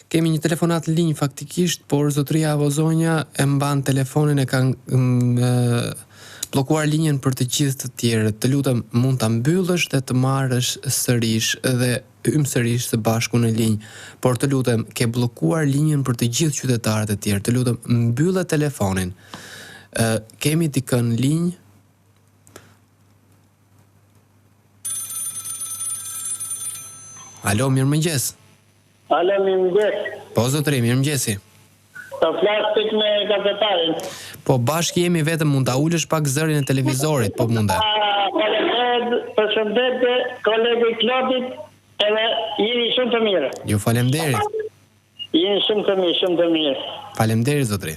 Kemi një telefonatë në linjë faktikisht, por zotëria apo zonja e mban telefonin e ka bllokuar linjën për të gjithë të tjerët. Të lutem, mund ta mbyllësh dhe të marrësh sërish dhe hyjmë sërish së bashku në linjë. Por të lutem, ke bllokuar linjën për të gjithë qytetarët e tjerë. Të lutem, mbylle telefonin. Ë kemi dikë në linjë? Alo, mirëmëngjes. Alo, mirëmëngjes. Po, zotëri, mirëmëngjesi. Po flas tik me gazetarin. Po, bashkë jemi vetëm mund ta ulësh pak zërin e televizorit, po munde. Faleminderit, përshëndetje kolegu Klodit, edhe jeni shumë të mirë. Ju faleminderit. Jeni shumë të mirë, shumë të mirë. Faleminderit zotëri.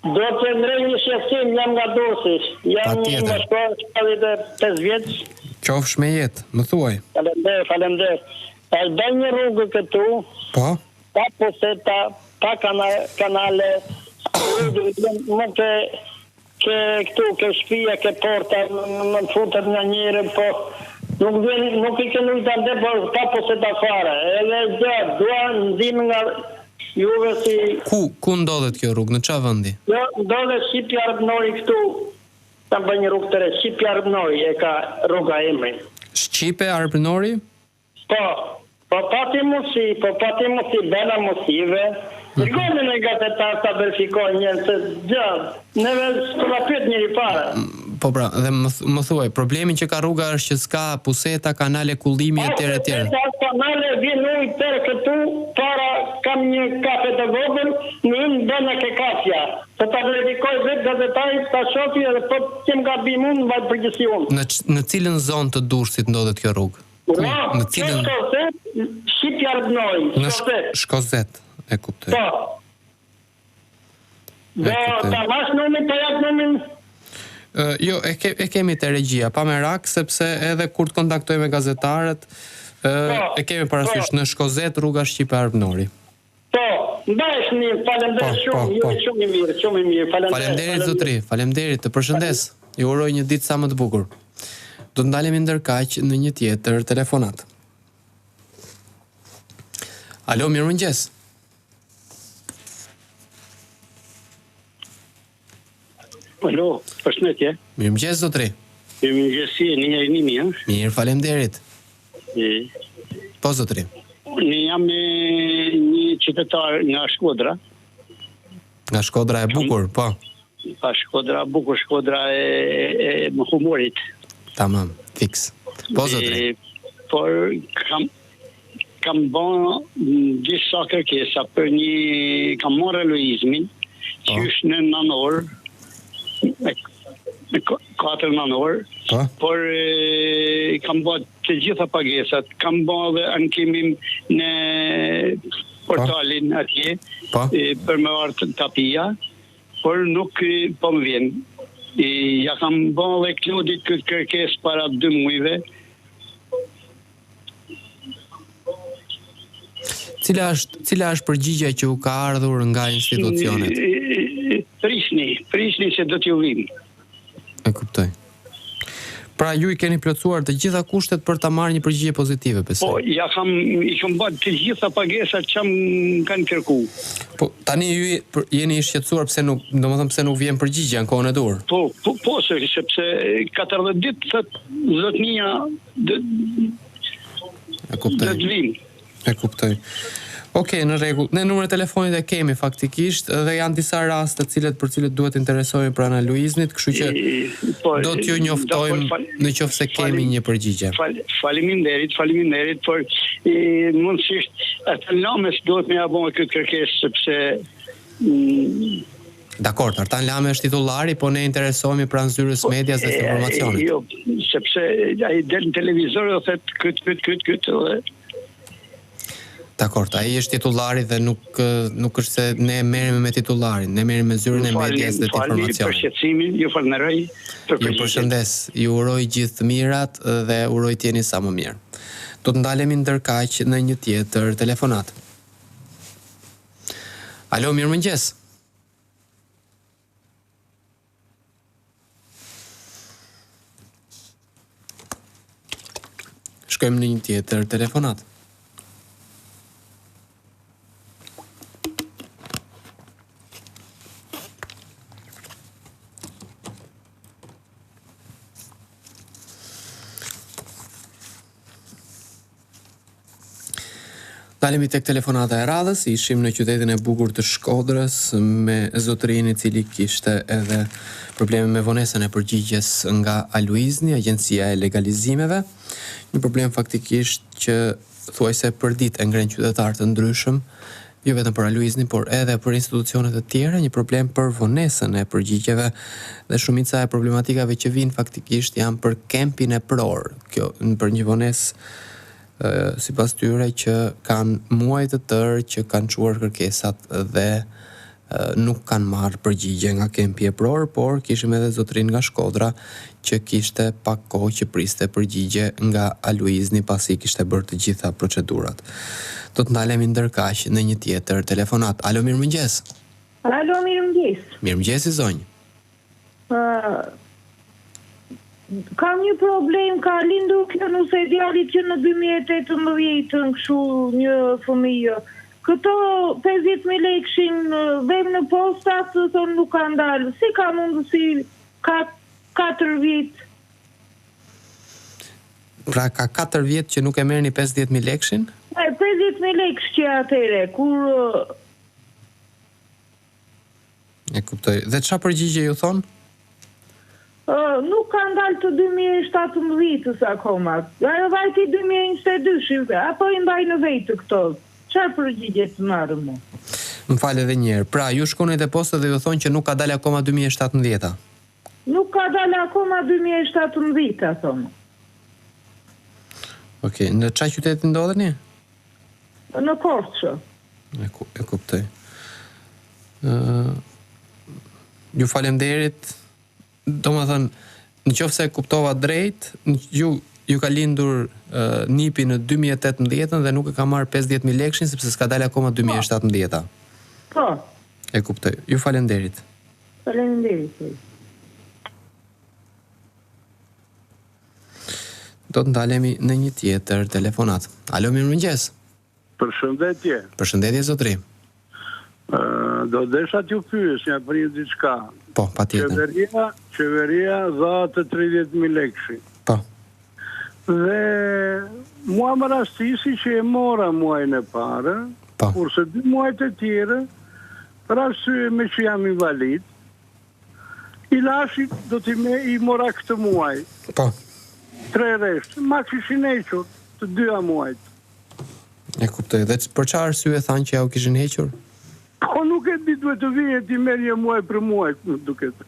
Do të ngrej një shqetësim, jam nga Durrësi. Jam një moshatar 75 vjeç. Qofsh me jetë, më thuaj. Faleminderit, faleminderit. Është bërë një rrugë këtu. Po. Pa puseta, pa kanale, rrugë mund të Ke këtu, ke shpia, ke porta, më futet nga njëri, po nuk vjen, nuk i ke ujë ande, po pa puseta fare. Edhe gjë, dua ndihmë nga juve si... Ku, ku ndodhet kjo rrugë, në ça vendi? Jo, ndodhet Shqipe Arbnori këtu, kanë bërë një rrugë të re, Shqipe Arbnori e ka rruga emrin. Shqipe Arbnori? Po, po pati mundësi, po pati mundësi, bëna mundësive. Dërgoni një gazetar ta verifikojë një se gjë, neve s'po na pyet njeri fare. Po pra, dhe më, më thuaj, problemi që ka rruga është që s'ka puseta, kanale kullimi etj etj. Puseta, kanale, vjen ujë tërë këtu, para kam një kafe të vogël, në hyn brenda ke kafja. Po ta verifikojë vetë gazetari, ta shofi edhe po të kem gabim unë, mbaj përgjegjësi unë. Në në cilën zonë të Durrësit ndodhet kjo rrugë? Ku, në cilën... Shkozet, Shqipe Arbnori, Në Shkozet, e kuptoj. Po. Do ta marrësh numrin, ta jap numrin? Uh, jo, e, ke, e kemi te regjia, pa merak, sepse edhe kur të kontaktojmë me gazetarët, uh, po, e kemi parasysh po. në Shkozet rruga Shqipe Arbnori. Po, mbahesh mirë, faleminderit po, shumë, po, po. shumë i mirë, shumë i mirë, faleminderit. Faleminderit zotëri, faleminderit, të përshëndes. Ju uroj një ditë sa më të bukur. Do të ndalemi ndërkaq në një tjetër telefonatë. Alo, mirëmëngjes. Alo, përshëndetje. Mirëmëngjes zotëri. Mirëmëngjes, si jeni, jeni mirë? Mirë, faleminderit. E. Po zotëri. Unë jam një qytetar nga Shkodra. Nga Shkodra e bukur, po. Pa Shkodra e bukur, Shkodra e, e, e humorit. Tamam, fiks. Po zotëri. Por kam. Kam ba disa kërkesa për një, kam marrë Aluizmin, po. qysh në nanor, me, me 4 nanor, po. por e, kam ba të gjitha pagesat, kam ba dhe ankimin në portalin po. atje, po. e, për me ardhë tapia, por nuk po më vjen. I, ja kam ba dhe Klodit këtë kërkesë para dy mujve, Cila është cila është përgjigja që u ka ardhur nga institucionet? Prisni, prisni se do t'ju vim. E kuptoj. Pra ju i keni plotësuar të gjitha kushtet për ta marrë një përgjigje pozitive, besoj. Po, ja kam i kam bërë të gjitha pagesat që më kanë kërku. Po, tani ju jeni i shqetësuar pse nuk, domethënë pse nuk vjen përgjigja në kohën e duhur? Po, po, po se, sepse 40 ditë thot zotnia Do E kuptoj. Do të vim. E kuptoj. Okej, në rregull. Ne numrin e telefonit e kemi faktikisht dhe janë disa raste të cilët për cilët duhet të interesohemi pranë Aluiznit, kështu që po, do t'ju njoftojmë në qoftë se kemi një përgjigje. Fal, faleminderit, faleminderit, por i, mundësisht Artan Lames duhet me ja bo këtë kërkesë sepse mm, Dakord, Artan Lame është titullari, po ne interesohemi pranë zyrës po, medias dhe informacionit. Jo, sepse ai del në televizor dhe thotë kyt kyt kyt kyt dhe Dakord, ai është titullari dhe nuk nuk është se ne merremi me titullarin, ne merremi me zyrën e medias dhe të informacionit. Për shqetësimin, ju falenderoj për përgjigjen. Ju përshëndes, ju uroj gjithë të mirat dhe uroj të jeni sa më mirë. Do të ndalemi ndërkaq në një tjetër telefonatë. Alo, mirëmëngjes. Shkojmë në një tjetër telefonatë. Ndalemi tek telefonata e radhës, ishim në qytetin e bukur të Shkodrës me zotërinë i cili kishte edhe probleme me vonesën e përgjigjes nga Aluizni, agjencia e legalizimeve. Një problem faktikisht që thuajse përditë e ngrenë qytetarë të ndryshëm, jo vetëm për Aluiznin, por edhe për institucione të tjera, një problem për vonesën e përgjigjeve dhe shumica e problematikave që vijnë faktikisht janë për kempin epror. Kjo për një vonesë sipas tyre që kanë muaj të tërë që kanë çuar kërkesat dhe nuk kanë marrë përgjigje nga kempi epror, por kishim edhe zotërinë nga Shkodra që kishte pak kohë që priste përgjigje nga Aluizni pasi i kishte bërë të gjitha procedurat. Do të ndalemi ndërkaq në një tjetër telefonatë. Alo, mirëmëngjes. Alo, mirëmëngjes. Mirëmëngjesi zonjë. Kam një problem, ka lindur kjo nuse e djalit që në 2018-ën kështu një fëmijë. Këto 50.000 lekshin vem në posta, të thonë nuk kanë dalë. Si ka mundësi ka 4 vjet? Pra ka 4 vjet që nuk e merrni 50.000 lekshin? E, 50.000 leksh që atëhere, kur E kuptoj. Dhe ça përgjigje ju thonë? Ë, nuk kanë dalë të 2017-ës akoma. Ajo vajti 2022-shin, apo i mbajnë vetë këto. Çfarë përgjigje të marrëm ne? Më fal edhe një herë. Pra, ju shkoni te posta dhe ju thonë që nuk ka dalë akoma 2017-a. Nuk ka dalë akoma 2017-a, thonë. Okej, në ça qyteti ndodheni? Në Korçë. E, ku, e kuptoj. Ë ju falemnderit. Domethënë, në qoftë se e kuptova drejt, ju ju ka lindur uh, nipi në 2018-ën dhe nuk e ka marrë 50.000 lekshin sepse s'ka dalë akoma 2017-a. Po. E kuptoj. Ju falemnderit. Faleminderit. Do të ndalemi në një tjetër telefonatë. Alo, mirëmëngjes. Përshëndetje. Përshëndetje zotëri. Ë do desha t'ju pyesja për një diçka. Po, patjetër. Qeveria, qeveria dha atë 30000 lekëshin. Po. Dhe mua më rastisi që e mora muajin e parë, po. kurse dy muajt e tjerë, për arsye meqë jam invalid, I lashë do t'i me i mora këtë muaj. Po. Tre rresht. Ma kishin hequr të dyja muajt. E kuptoj. Dhe për çfarë arsye thanë që ja u kishin hequr? Po nuk e di, duhet të vije t'i merrje muaj për muaj, më duket.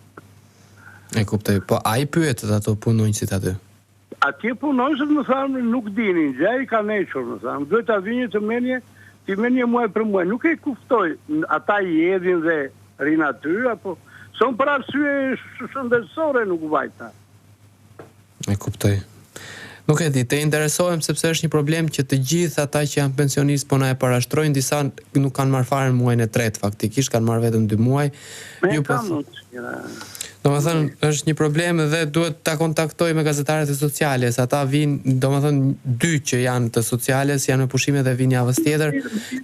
E kuptoj. Po a i pyetët ato punonjësit aty? Atje punonjësit më thanë nuk dinin gjë, i kanë hequr, më thanë. Duhet ta vinje të merrje, t'i merrje muaj për muaj. Nuk e kuptoj, ata i hedhin dhe rrinë aty apo se unë për arsye shëndetësore nuk vajta. E kuptoj. Nuk e di, të interesohem sepse është një problem që të gjithë ata që janë pensionistë po na e parashtrojnë, disa nuk kanë marrë fare në muajin e tretë faktikisht, kanë marrë vetëm dy muaj. Me Ju po kam Domethënë, është një problem dhe duhet ta kontaktoj me gazetarët e sociales. Ata vijnë, domethënë, dy që janë të sociales, janë me pushime dhe vijnë javës tjetër.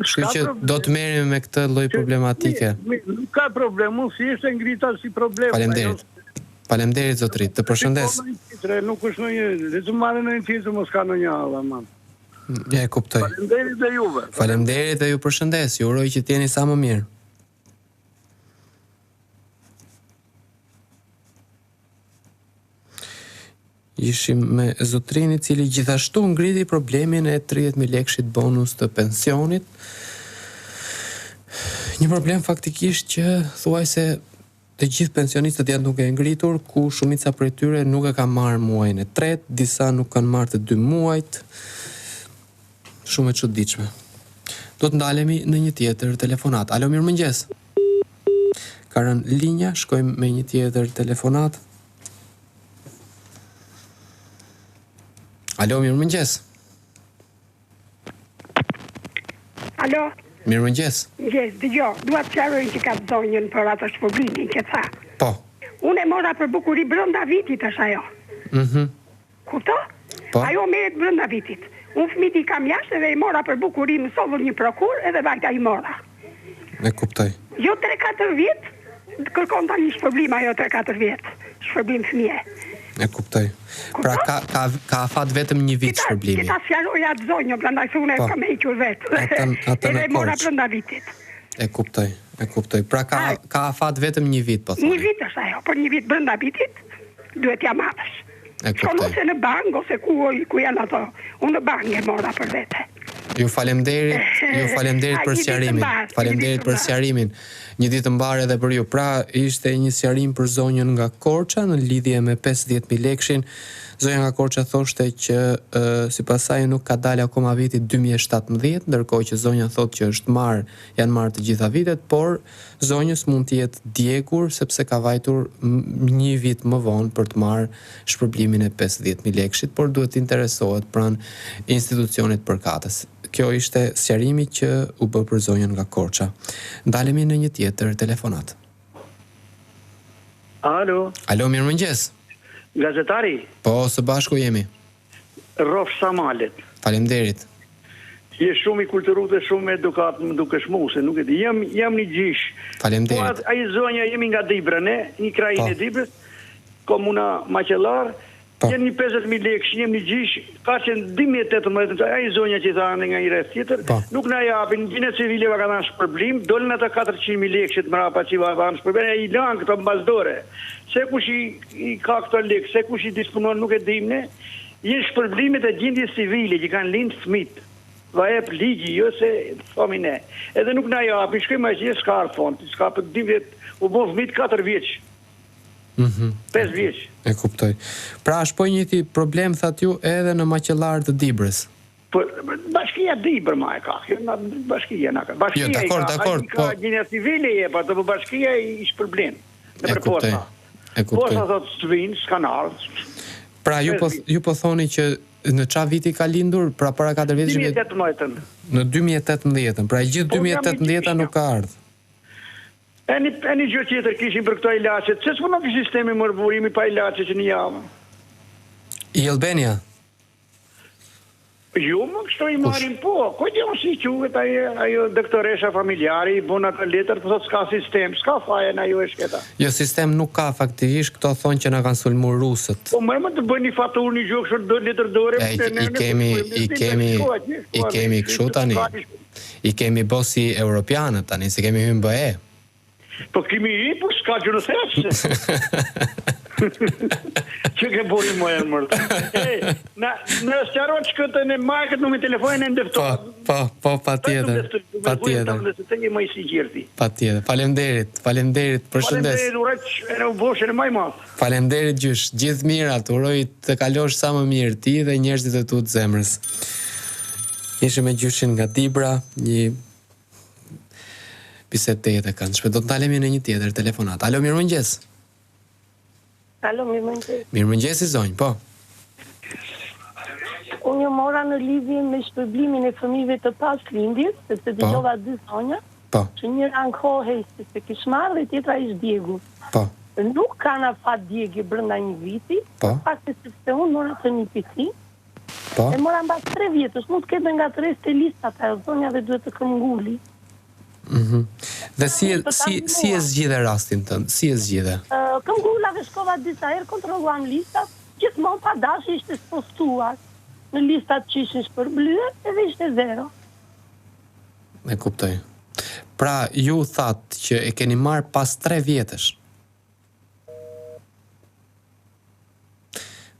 Kështu që do të merremi me këtë lloj problematike. Nuk ka problem, unë thjesht e ngrita si problem. Faleminderit. Faleminderit zotëri, të përshëndes. Tjetër, nuk është ndonjë, le të marrin ndonjë tjetër, mos ka ndonjë hall aman. Ja e kuptoj. Faleminderit dhe juve. Faleminderit dhe ju përshëndes. Ju uroj që të jeni sa më mirë. Ishim me zotërinë i cili gjithashtu ngriti problemin e 30.000 lekëshit bonus të pensionit. Një problem faktikisht që thuajse të gjithë pensionistët janë duke e ngritur, ku shumica prej tyre nuk e ka marrë muajin e tretë, disa nuk kanë marrë të dy muajt. Shumë e çuditshme. Do të ndalemi në një tjetër telefonatë. Alo, mirëmëngjes. Ka rënë linja, shkojmë me një tjetër telefonatë. Alo, mirëmëngjes. Alo. Mirëmëngjes. Mëngjes, dëgjo, dua të sqaroj një çikë atë zonjën për atë shpërblimin që tha. Po. Unë e mora për bukuri brenda vitit është ajo. Mhm. Kupto? Po. Ajo merret brenda vitit. Unë fëmijët i kam jashtë edhe i mora për bukuri, më sollën një prokurë edhe vajta i mora. E kuptoj. Jo 3-4 vjet, kërkon tani shpërblim ajo 3-4 vjet, shpërblim fëmije. E kuptoj. Pra ka ka ka afat vetëm një vit shpërblimi. Që ta sqaroj atë zonjën, prandaj se unë e Po. kam hequr vetë. Atën atën Edhe e e mora Korçë. brenda vitit. E kuptoj, e kuptoj. Pra ka ka afat vetëm një vit, po Një thoni. vit është ajo, për një vit brenda vitit duhet t'ja marrësh. E Shkon kuptoj. ose në bankë ose ku ku janë ato. Unë në bankë e mora për vete. Ju falemnderit, ju falemnderit Ai, për një ditë të sqarimin. mbarë, një Falemnderit ditë të për mbarë. sqarimin. Një ditë të mbarë edhe për ju. Pra, ishte një sqarim për zonjën nga Korça në lidhje me 50000 lekëshin. Zonja nga Korça thoshte që ë, sipas saj nuk ka dalë akoma viti 2017, ndërkohë që zonja thotë që është marr, janë marrë të gjitha vitet, por zonjës mund të jetë djegur sepse ka vajtur një vit më vonë për të marrë shpërblimin e 50.000 lekëshit, por duhet të interesohet pranë institucionit përkatës. Kjo ishte sqarimi që u bë për zonjën nga Korça. Ndalemi në një tjetër telefonatë. Alo, Alo, mirëmëngjes. gazetari, Po, së bashku jemi. Rrofsh sa malet. Faleminderit. Je shumë i kulturuar dhe shumë me edukat, më dukesh mu, se nuk e di. Jam jam një gjish. Faleminderit. Po atë ai zonja jemi nga Dibra, ne, një krahinë Po. e Dibrës, komuna Maqellar. Po. Janë një 50000 lekë, jam një gjish, ka qenë 2018, ai zonja që i tha nga një rreth tjetër, Po. nuk na japin, gjendja civile va ka dhënë shpërblim, dolën ata 400.000 lekë që të mbrapa që va dhanë shpërblim, e i lanë këto mbas dore. Se kush i, i ka këto lekë, se kush i disponon, nuk e dim ne. Janë shpërblimet e gjendjes civile që kanë lind fëmijët. Va jep ligji, jo se thomi ne. Edhe nuk na japin, shkojmë atje, s'ka ardhur fond, s'ka për 2 vjet, u bën fëmijët 4 vjeç, Mhm. 5 vjeç. E kuptoj. Pra është po i njëjti problem thatë ju edhe në Maqellar të Dibrës. Po bashkia Dibër ma e ka, kjo na bashkia na ka. Bashkia Jo, i dakor, ka, dakor, ai i ka po- gjendja civile i jep ato, po bashkia i shpërblen. E Nëpër kuptoj. posta. E kuptoj. Posta thotë s'vin, s'kan ardhur. Pra ju po ju po thoni që në ça viti ka lindur? Pra para 4 vjetësh 2018-ën. në 2018-ën. Pra e gjithë Po, jam i 2018-a nuk ka ardhur. E një, e një gjë tjetër kishim për këto ilaçe. Pse s'punon ky sistemi mor burimi pa ilaçe që një javë? I Albania. Jo, më kështu i marrin po. Ku di unë si quhet ai ajo doktoresha familjare i bën atë letër, po thotë s'ka sistem, s'ka faje na ajo e shketa. Jo sistem nuk ka faktikisht, këto thonë që na kanë sulmuar rusët. Po më më të bëjnë një faturë një gjë kështu do letër dore. E, i, i kemi i kemi i kemi kështu tani. I kemi bo si europianët tani, se kemi hyrë në BE. Po kemi i, po s'ka gjë në thesë. Që ke bërë më e mërë. E, na, na sqaro që këtë në markët numrin telefonin e ndëfto. Po, po, po, patjetër. Patjetër. Nëse të një më i sinqerti. Patjetër. Faleminderit, faleminderit, përshëndes. Faleminderit, uroj që e u bësh edhe më i madh. Faleminderit gjysh. Gjithë mirat, uroj të kalosh sa më mirë ti dhe njerëzit e tu të zemrës. Ishim me gjyshin nga Dibra, një bisedë tejet e këndshme. Do të ndalemi në një tjetër telefonatë. Alo, mirëmëngjes. Alo, mirëmëngjes. Mirëmëngjesi zonjë, po. Unë ju mora në lidhje me shpërblimin e fëmijëve të paslindjes, sepse po. dëgjova dy zonja. Po. Që njëra ankohej se s'e kish marrë dhe tjetra ish djegur. Po. Nuk kanë afat djegie brenda një viti. Po. Fakti sepse unë mora të nipit tim. Po. E mora mbas 3 vjetësh, mund të ketë dhe ngatërresë te listat ajo zonja dhe duhet të këmbënguli. Mhm. Mm dhe si e si si e zgjidhe rastin tënd? Si e zgjidhe? Ë, këmbëngula dhe shkova disa herë, kontrolluam listat, gjithmonë pa dashje ishte spostuar në listat që ishin shpërblyer edhe ishte zero. E kuptoj. Pra, ju thatë që e keni marrë pas 3 vjetësh.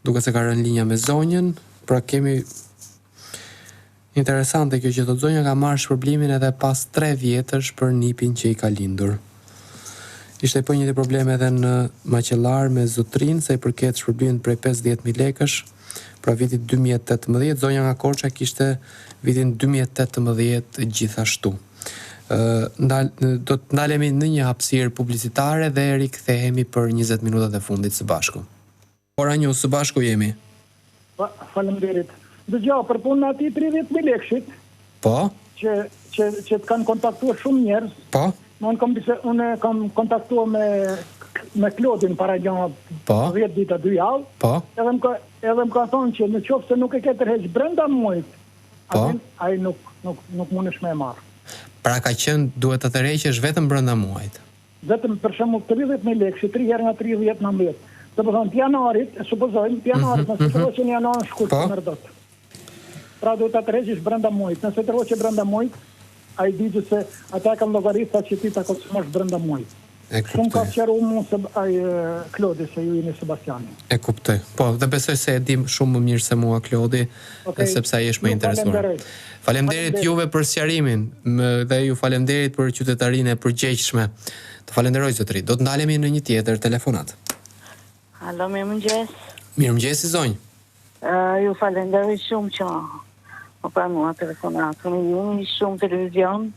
Duket se ka rënë linja me zonjën, pra kemi interesante kjo që thotë zonja ka marrë shpërblimin edhe pas 3 vjetësh për nipin që i ka lindur. Ishte po i njëjti problem edhe në Maqellarë me zotërinë sa i përket shpërblimit prej 50.000 lekësh, pra vitit 2018, zonja nga Korça kishte vitin 2018 gjithashtu. Ndal, do të ndalemi në një hapësirë publicitare dhe rikthehemi për 20 minutat e fundit së bashku. Ora News së bashku jemi. Faleminderit. Dëgjo, për punën e atij 30.000 lekëshit, Po? që që që të kanë kontaktuar shumë njerëz. Po? Unë kam bise, unë kam kontaktuar me me Klodin para një po? 10 ditë, 2 javë. Po? Edhe më ka edhe më ka thonë që në qoftë se nuk e ke tërheq brenda muajit, Po. Atin, ai nuk nuk nuk mundesh me e marr. Pra ka qenë duhet ta tërheqësh vetëm brenda muajit. Vetëm për shembull 30000 lekë, si 3 herë nga 30 19. Do të thonë të janarit, e supozojmë, të janarit, mm -hmm. nëse mhm. tërhoqe në janar në shkurt po. merr dot. Pra duhet ta tërheqësh brenda muajit. Nëse tërhoqe brenda muajit, ai di që se ata e kanë llogarit sa që ti ta konsumosh brenda muajit. E Shumë kuptoj. ka sqaru mu se ai Klodi se ju jeni Sebastiani. E kuptoj. Po, dhe besoj se e di shumë më mirë se mua Klodi, Okej. sepse ai është më i Ju interesuar. falenderoj. Faleminderit Faleminderit. juve për sqarimin më, dhe ju faleminderit për qytetarinë e përgjegjshme. Të falenderoj zotëri. Do të ndalemi në një tjetër telefonatë. Alo, mirëmëngjes. Mirëmëngjesi zonjë. Uh, ju falenderoj shumë që më pranuat telefonatën. Ju jeni shumë televizion.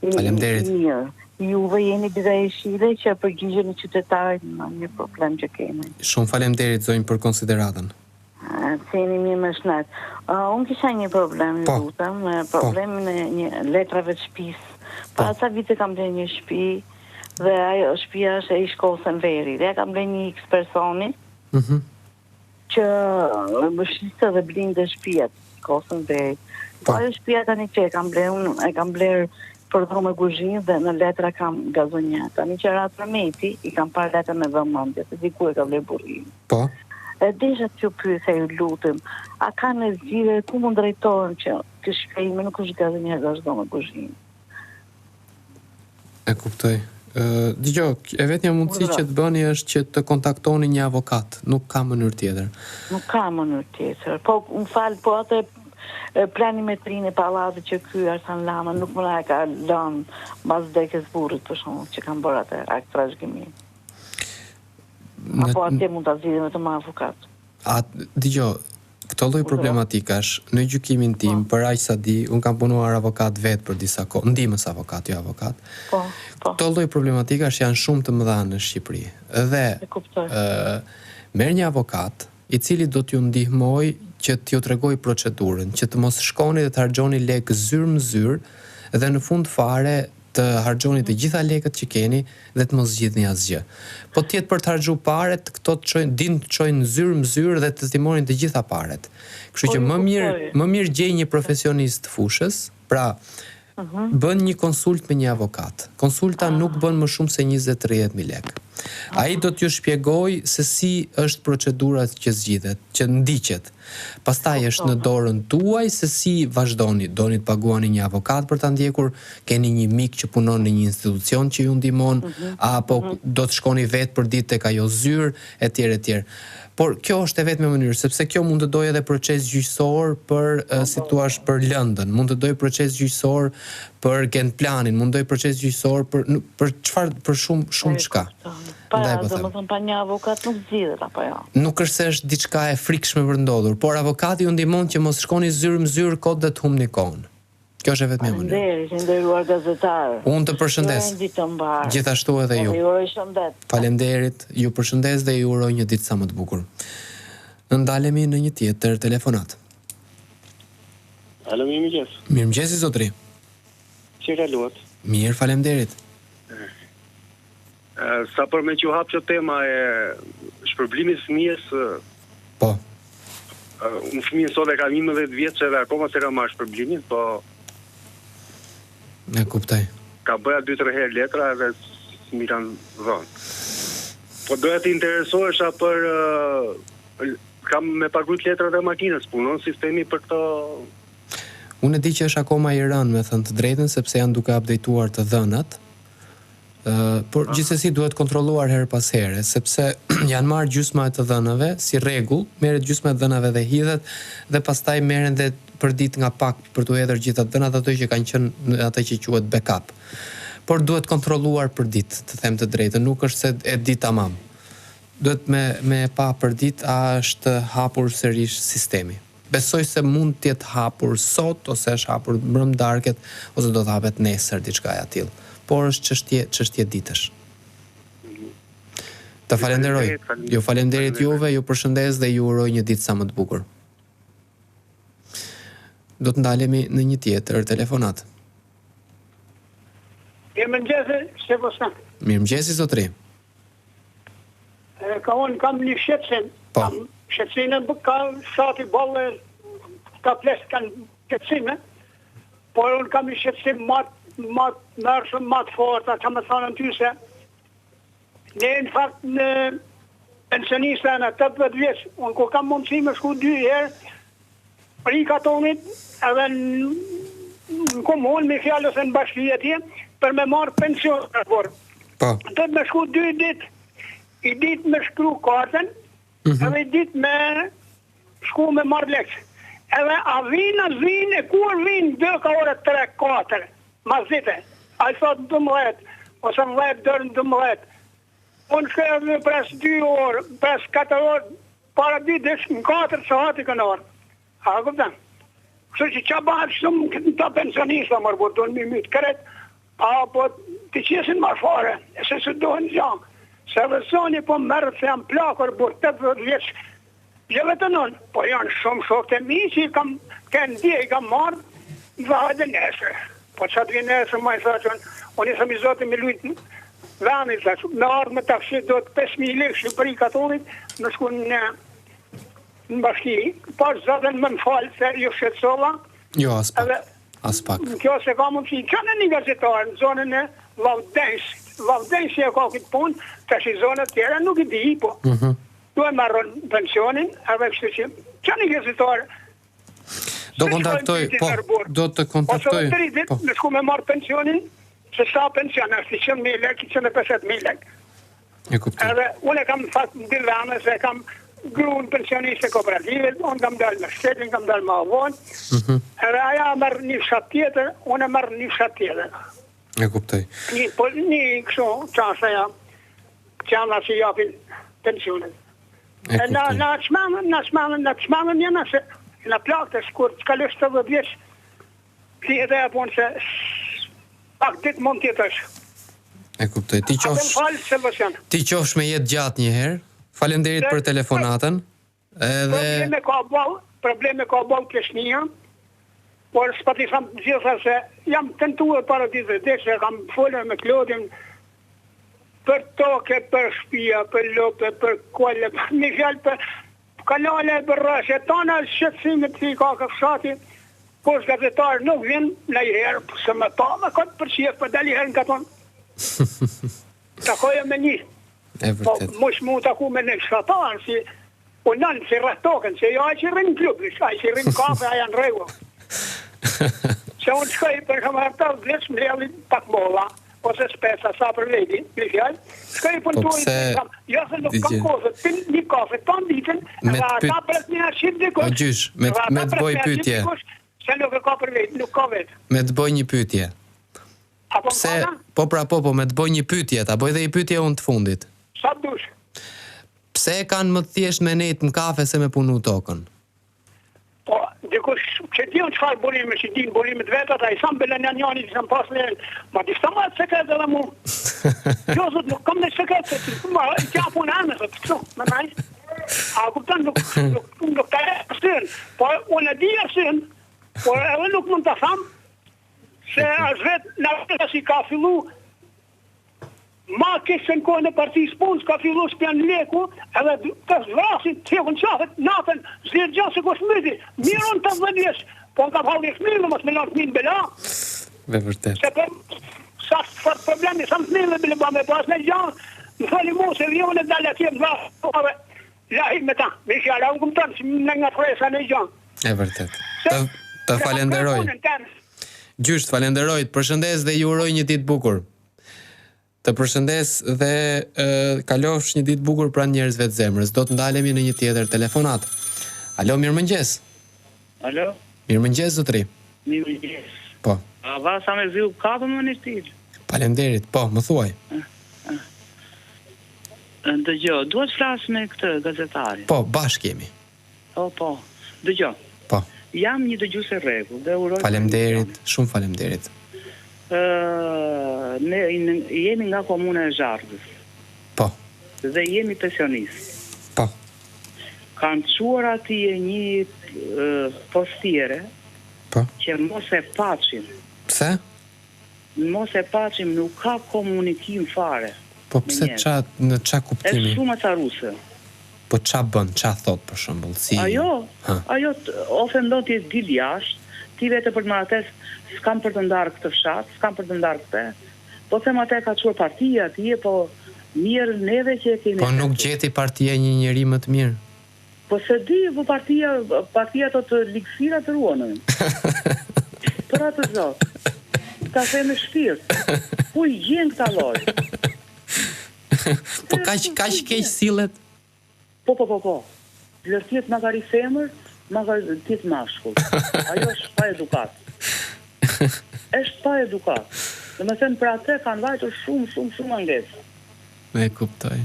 Faleminderit. Mirë. Juve jeni drita jeshile që përgjigjeni qytetarit në një problem që kemi. Shumë faleminderit zonjë për konsideratën. Të jeni mirë me shnet. Uh, unë kisha një problem, ju Po. lutem, me problemin e një letrave të shtëpisë. Para ca vite kam blerë një shtëpi dhe ajo shtëpia është e ish kohës Enverit. Dhe ja kam blerë një X personi Mhm. që më shiste dhe blinte shtëpiat kohës Enverit. Po ajo shtëpia tani që e kam blerë, unë e kam blerë për dhomë e kuzhinë dhe në letra kam gazonjer. Tani që ra tërmeti, i kam parë letra me vëmendje, se diku e ka blerë burri im. Po. E desha t'ju pyesja ju lutem, a ka një zgjidhje ku mund drejtohem që kjo shtëpia ime nuk është gazonjer, është dhomë e kuzhinë. E kuptoj. Ë, dëgjo, e vetmja mundësi Urdhëro. që të bëni është që të kontaktoni një avokat, nuk ka mënyrë tjetër. Nuk ka mënyrë tjetër. Po, më fal, po atë e, planimetrinë e pallatit që ky Artan Lama nuk më na e ka lënë mbas vdekjes burrit për shembull, që kanë bërë atë akt trashëgimi. Në, Apo atje mund ta zgjidhim vetëm me avokat. A, dëgjo, këto lloj problematikash, në gjykimin tim, Po. për aq sa di, un kam punuar avokat vet për disa kohë, ndihmës avokat, jo avokat. Po, po. Këto lloj problematikash janë shumë të mëdha në Shqipëri. Dhe E kuptoj. ë merr një avokat i cili do t'ju ndihmojë që t'ju tregoj procedurën, që të mos shkoni dhe të harxhoni lekë zyrë më zyrë dhe në fund fare të harxhoni të gjitha lekët që keni dhe të mos zgjidhni asgjë. Po të jetë për të harxhu paret, këto të çojnë din të çojnë zyrë më zyrë dhe të t'i marrin të gjitha paret. Kështu Po, që ju më mirë, kuptoj. më mirë gjej një profesionist të fushës, pra Mhm. bën një konsult me një avokat. Konsulta nuk bën më shumë se 20-30 mijë lekë. Ai do t'ju shpjegojë se si është procedura që zgjidhet, që ndiqet. Pastaj është në dorën tuaj se si vazhdoni, doni të paguani një avokat për ta ndjekur, keni një mik që punon në një institucion që ju ndihmon, apo do të shkoni vetë përditë tek ajo zyrë, etj etj. Por kjo është e vetmja mënyrë, sepse kjo mund të dojë edhe proces gjyqësor për, si thua, për lëndën, mund të dojë proces gjyqësor për genplanin, mund të dojë proces gjyqësor për për çfarë për shumë shumë çka. Pa, Ndaj po them. Domethënë pa një avokat nuk zgjidhet apo jo? Nuk është se është diçka e frikshme për të ndodhur, por avokati ju ndihmon që mos shkoni zyrë më zyrë kot dhe të humbni kohën. Kjo është e vetmja mënyrë. Faleminderit, i nderuar gazetar. Unë të përshëndes. Ju uroj ditë të mbarë. Gjithashtu edhe ju. Ju uroj shëndet. Faleminderit, ju përshëndes dhe ju uroj një ditë sa më të bukur. Ne ndalemi në një tjetër telefonatë. Alo, mirëmëngjes. Mirëmëngjesi zotëri. Si e kaluat? Mirë, faleminderit. Sa për meqë u hap kjo tema e shpërblimit fëmijës, Po. Unë fëmijën sot e kam 11 vjeç edhe akoma s'e kam marrë shpërblimin, po E kuptoj. Ka bëja 2-3 herë letra edhe s'm'i kanë dhënë. Po doja të interesohesha për kam me paguajt letrat e makinës, punon sistemi për këto Unë e di që është akoma i rënë, me thënë të drejtën, sepse janë duke updateuar të dhënat. Por gjithsesi duhet kontrolluar herë pas here, sepse janë marrë gjysma e të dhënave, si rregull, merret gjysma e të dhënave dhe hidhet dhe pastaj merren dhe përditë nga pak për t'u hedhur gjitha të dhënat ato që kanë qenë në atë që quhet backup. Por duhet kontrolluar përditë, të them të drejtën, nuk është se e di tamam. Duhet me me e pa përditë a është hapur sërish sistemi. Besoj se mund të jetë hapur sot ose është hapur mbrëmë darket ose do të hapet nesër diçka e atillë. Por është çështje çështje ditësh. Të falenderoj. Ju faleminderit juve, ju përshëndes dhe ju uroj një ditë sa më të bukur. Do të ndalemi në një tjetër telefonatë. Mirëmëngjesi, Sebastian. Mirëmëngjesi zotëri. Ka unë kam një shqetësim. Po. Kam shqetësime, ka fshati boll, ka pleq kanë shqetësime, por unë kam një shqetësim ma ma të mërshëm, ma të forta, që me thonë në ty se ne në fakt në pensionista në 80 vjeç, unë kur kam mundësi me shku dy herë, Prej katonit edhe në komunë, me fjalë ose në bashki atje, për me marrë pension, por. Po. Do të me shku dy ditë, i ditë me shkru kartën, mm -hmm. edhe i ditë me shku me marrë lekë. Edhe a vinë, a vinë, e kur vinë, dë ka ora 3, 4, masdite. Ai thot 12, ose 10 deri në 12. Unë shkoj edhe pres 2 orë, pres 4 orë, Para dy ditësh në 4 sahati kanë ardhur. A e kupton? Kështu që ça bahet shumë këta pensionista mor po duhen mi myt krejt, apo t'i qesin marr fare, e se s'u duhen gja. Se edhe zoni po merret se jam plakur burrë 80 vjeç, jo vetëm unë, po janë shumë shokë të mi që i kam kënë dje i kam marrë, më tha hajde nesër. Po ça të vjen nesër, ma i thashë unë, unë jam i zoti me lujt Vani, thash, me ardhë me taksi do të 5.000 lekë Shqipëri katonit, me shku në, në bashki. Pa Zotin më më falë se ju shqetësova. Jo, as pak. Edhe, as pak. Kjo se ka mundësi, që në një gazetar në zonën e Vaut Dejës, Vaut Dejës që e ka këtë punë, tash i zonët tjera nuk i di, po. Mm -hmm. Tu e marrën pensionin, edhe kështu që, që një gazetar Do kontaktoj, po, do të kontaktoj. Ose tri ditë, po. me shku me marrë pensionin, se sa pension është, 100.000 lekë, 150.000 lekë. E kuptoj. Edhe unë e kam në fakt në dy vende, se e kam gruan pensioniste kooperative, unë kam dalë me shtetin, kam dalë më vonë. Mm -hmm. Edhe aja merr një fshat tjetër, unë e marr një fshat tjetër. E kuptoj. Një, po, një kështu, qasë aja, qendra që japin pensionet. E kuptoj. Na, na çmendën, na çmendën, na çmendën jena se na plakë tash kur të kalosh 80 vjeç, ti edhe e punë se pak ditë mund të jetosh. E kuptoj. Ti qofsh. Fal Sebastian. Ti qofsh me jetë gjatë një herë. Faleminderit për telefonatën. Edhe probleme ka boll, probleme ka boll pleqnia. Por s'po t'i them të gjitha se jam tentuar para ditëve deshe kam folur me Klodin për toke, për shpia, për lope, për kole, për një fjalë për kanale, për rrashe, tana shqetësimet që i ka ky fshati, po është gazetar nuk vjen ndonjëherë, po se më pa, më këtë për qef, për dali herë në katon. Takoja me një. E Po, vërtet. mos mu taku me një fshatar, si po nën, si rreh tokën, se jo ai që rrin në klub, ai që rrin në kafe, ai janë rregull. Se unë shkoj për shembull herë 80 vjeç mbledhi pak molla ose speca sa për veti, me fjalë. Shkoj Po punëtoj, pse kam, jo se nuk kam Dëgjoj. kohë, pin një kafe tan ditën, Me edhe të ata pyet- pret një arshim dikush. O gjysh, me edhe ata me të pret bëj një arshim pyetje. dikush, Se nuk e ka për vetë, nuk ka vetë. Me të bëj një pyetje. Apo më Pse? fala? Po pra po, po me të bëj një pyetje, ta bëj dhe një pyetje unë të fundit. Sa të dush. Pse e kanë më të thjesht me nejt në kafe se me punu tokën? Po, dikush që di unë çfarë burime, që din burimet vetë, ata i sa më bëlën janë njani, që më pas në ma di sa më atë sekret edhe mu. Jo, zot, nuk kam në sekret, se ti, ma, i kja punë anë, zot, kështu, me maj. A kupton, nuk, nuk, nuk ta e arsyen, po unë e di arsyen, por edhe nuk mund ta tham, se është vetë, në vetë si ka fillu, Ma keq se në kohën e partisë punës ka fillu s'pjan leku, edhe të vrasin, të hekun qafet, natën, s'dihet gjë se kush myti. Mirë unë 80 vjeç, po unë kam hallin e fëmijëve, mos me lanë fëmijën bela, Me vërtet. se për sa fort problemi, sa fëmijëve bile ba me pas me gjë, më thoni mua se vi unë dal atje më vras, lahi me ta. Me fjalë, unë kupton, si në nga fresa në gjë. E vërtet. Të, të falenderoj. Punën tënde. Gjysh, të falenderoj, të përshëndes dhe ju uroj një ditë bukur. Të përshëndes dhe e, kalofsh një ditë bukur pranë njerëzve të zemrës. Do të ndalemi në një tjetër telefonat. Alo, mirëmëngjes. Alo, Mirëmëngjes zotri. mirëmëngjes. Po. A vasa me ziu kapë më një stil? Faleminderit. Po, më thuaj. Dëgjo, duhet flas me këtë gazetarin. Po, bashkë jemi. Po, po. Dëgjo. Po. Jam një dëgjues e rregullt dhe uroj. Faleminderit, shumë faleminderit. Ë, ne jemi nga komuna e Zhardës. Po. Dhe jemi pensionistë. Po. Kanë çuar atje një ë, postiere. Po. Që mos e paçim. Pse? Mos e paçim, nuk ka komunikim fare. Po me pse njerëz. ça në ça Është kuptimi? shumë acaruse. Po ça bën, ça thot për shembull, si Ajo, Ha. ajo t- ofendon ti dil jashtë, ti vete për të marrë atë, s'kam për të ndarë këtë fshat, s'kam për të ndarë këtë. Po them atë e ka çuar partia atje, po mirë neve që e kemi. Po nuk gjeti partia një njeri më të mirë. Po se di, po partia, partia ato të ligësira të ruanën. Për atë zot. Ta them me shpirt. Ku i gjen këta lloj? Po kaq kaq keq sillet. Po, po, po, po. Lër të jetë magari femër, magari të jetë mashkull. Ajo është pa edukat. Është pa edukat. Do me thënë për atë kanë vajtur shumë, shumë, shumë ankesë. E kuptoj.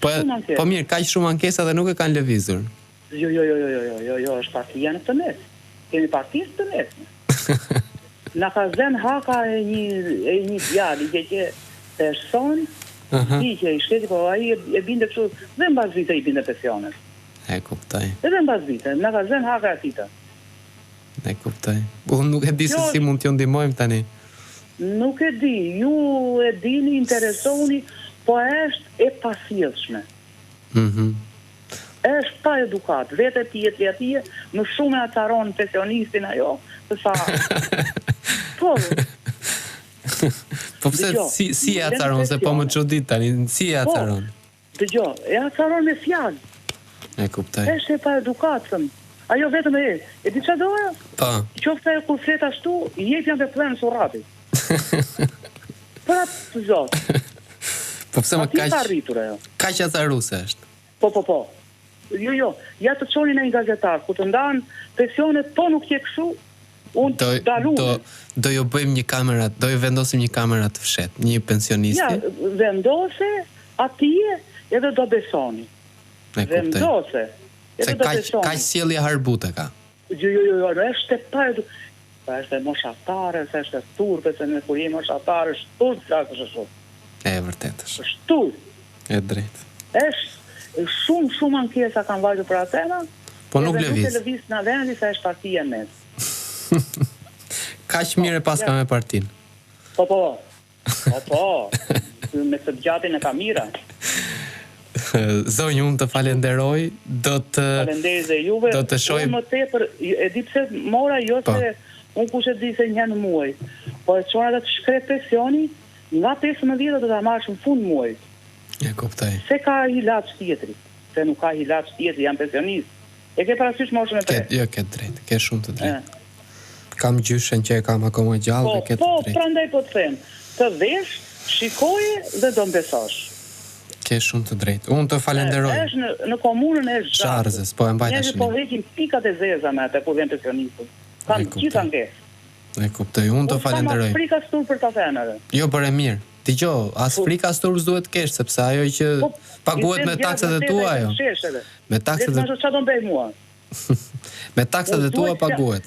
Po Shumë ankesa. po mirë, kaq shumë ankesa dhe nuk e kanë lëvizur. Jo, jo, jo, jo, jo, jo, jo, jo, është partia në këtë mes. Kemi parti në këtë mes. Na ka zënë haka e një, e një djali që që person, Aha. i që i shteti, po ai e, e binde kështu, dhe mbas vite i binde pensionet. E kuptoj. Edhe mbas vite, na ka zënë haka e atij. E kuptoj. Unë nuk e di se Jo. si mund t'ju ndihmojmë tani. Nuk e di, ju e dini, interesoni, po është e pasjellshme. Mhm. Është pa edukat, vete ti jetë atje, më shumë e acaron pensionistin ajo, se sa... Po, Po pse Dëgjo, si si e lënë acaron se po më çudit tani, si e Po. acaron? dëgjo, e acaron me fjalë, E kuptoj. është e pa edukatshëm. Ajo vetëm e, e di çfarë do ajo? Po. Qoftë ajo kur flet ashtu, i jep janë të plenë surratit. Për atë zot, Po pse më aty kaq ka arritur ajo. kaq acaruse është? Po, po, po. Jo, jo, ja të çonin në një gazetar, ku të ndanë pensionet, po nuk je kështu, unë Do dalu. do do ju bëjmë një kamera, do ju vendosim një kamera të fshet, një pensionisti. Ja, vendose atje edhe do besoni. E kuptoj. Vendose. Edhe Se do kaq besoni. kaq sjellje harbute ka. Jo, jo, jo, jo, është e pa edu... Pa është e moshatare, se është e turpe, se ne kur jemi moshatare, është turp të flasësh ashtu. E vërtet është. Është turp. E drejtë. Është shumë, shumë ankesa kanë vajtur për Atena. Po nuk edhe Nuk lëviz. e lëviz në vendi se është partia e mes. Kaq mirë e paska Ja. me partinë. Po, po. Po, po. Me këtë gjatin e ka mira. Zonjë, unë të falenderoj, do të Faleminderit dhe juve. Do të shohim- Unë më tepër, e di pse mora jo Po. se unë kush e di se një herë në muaj. Po e çon atë të shkret pensioni, nga 15 do ta marrësh në fund muajit. E kuptoj. Se ka ilaç tjetri, se nuk ka ilaç tjetri, jam pensionist. E ke parasysh moshën e Ke, jo, ke të drejtë, ke shumë të drejtë. Kam gjyshen që e kam akoma gjallë Po, dhe ke të po, drejtë. prandaj po të them, të vesh, shikoje dhe do më besosh. Ke shumë të drejtë. Unë të falenderoj. Është në në komunën e Zharrëzës. Zharrëzës, po e mbajta Njerëzit po shënim. heqin pikat e zeza me atë ku vjen pensionistët. Kam gjithë ankesë. E kuptoj. Unë të Unë s'kam as falenderoj. frikë as turp për ta thënë edhe. Jo, bëre mirë. Dëgjo, as Po. frikë as turp s'duhet të kesh, sepse ajo që Po, paguhet me taksat e tua ajo. Me taksat e e çfarë do më bëj mua? me taksat Unë e tua duhet paguhet.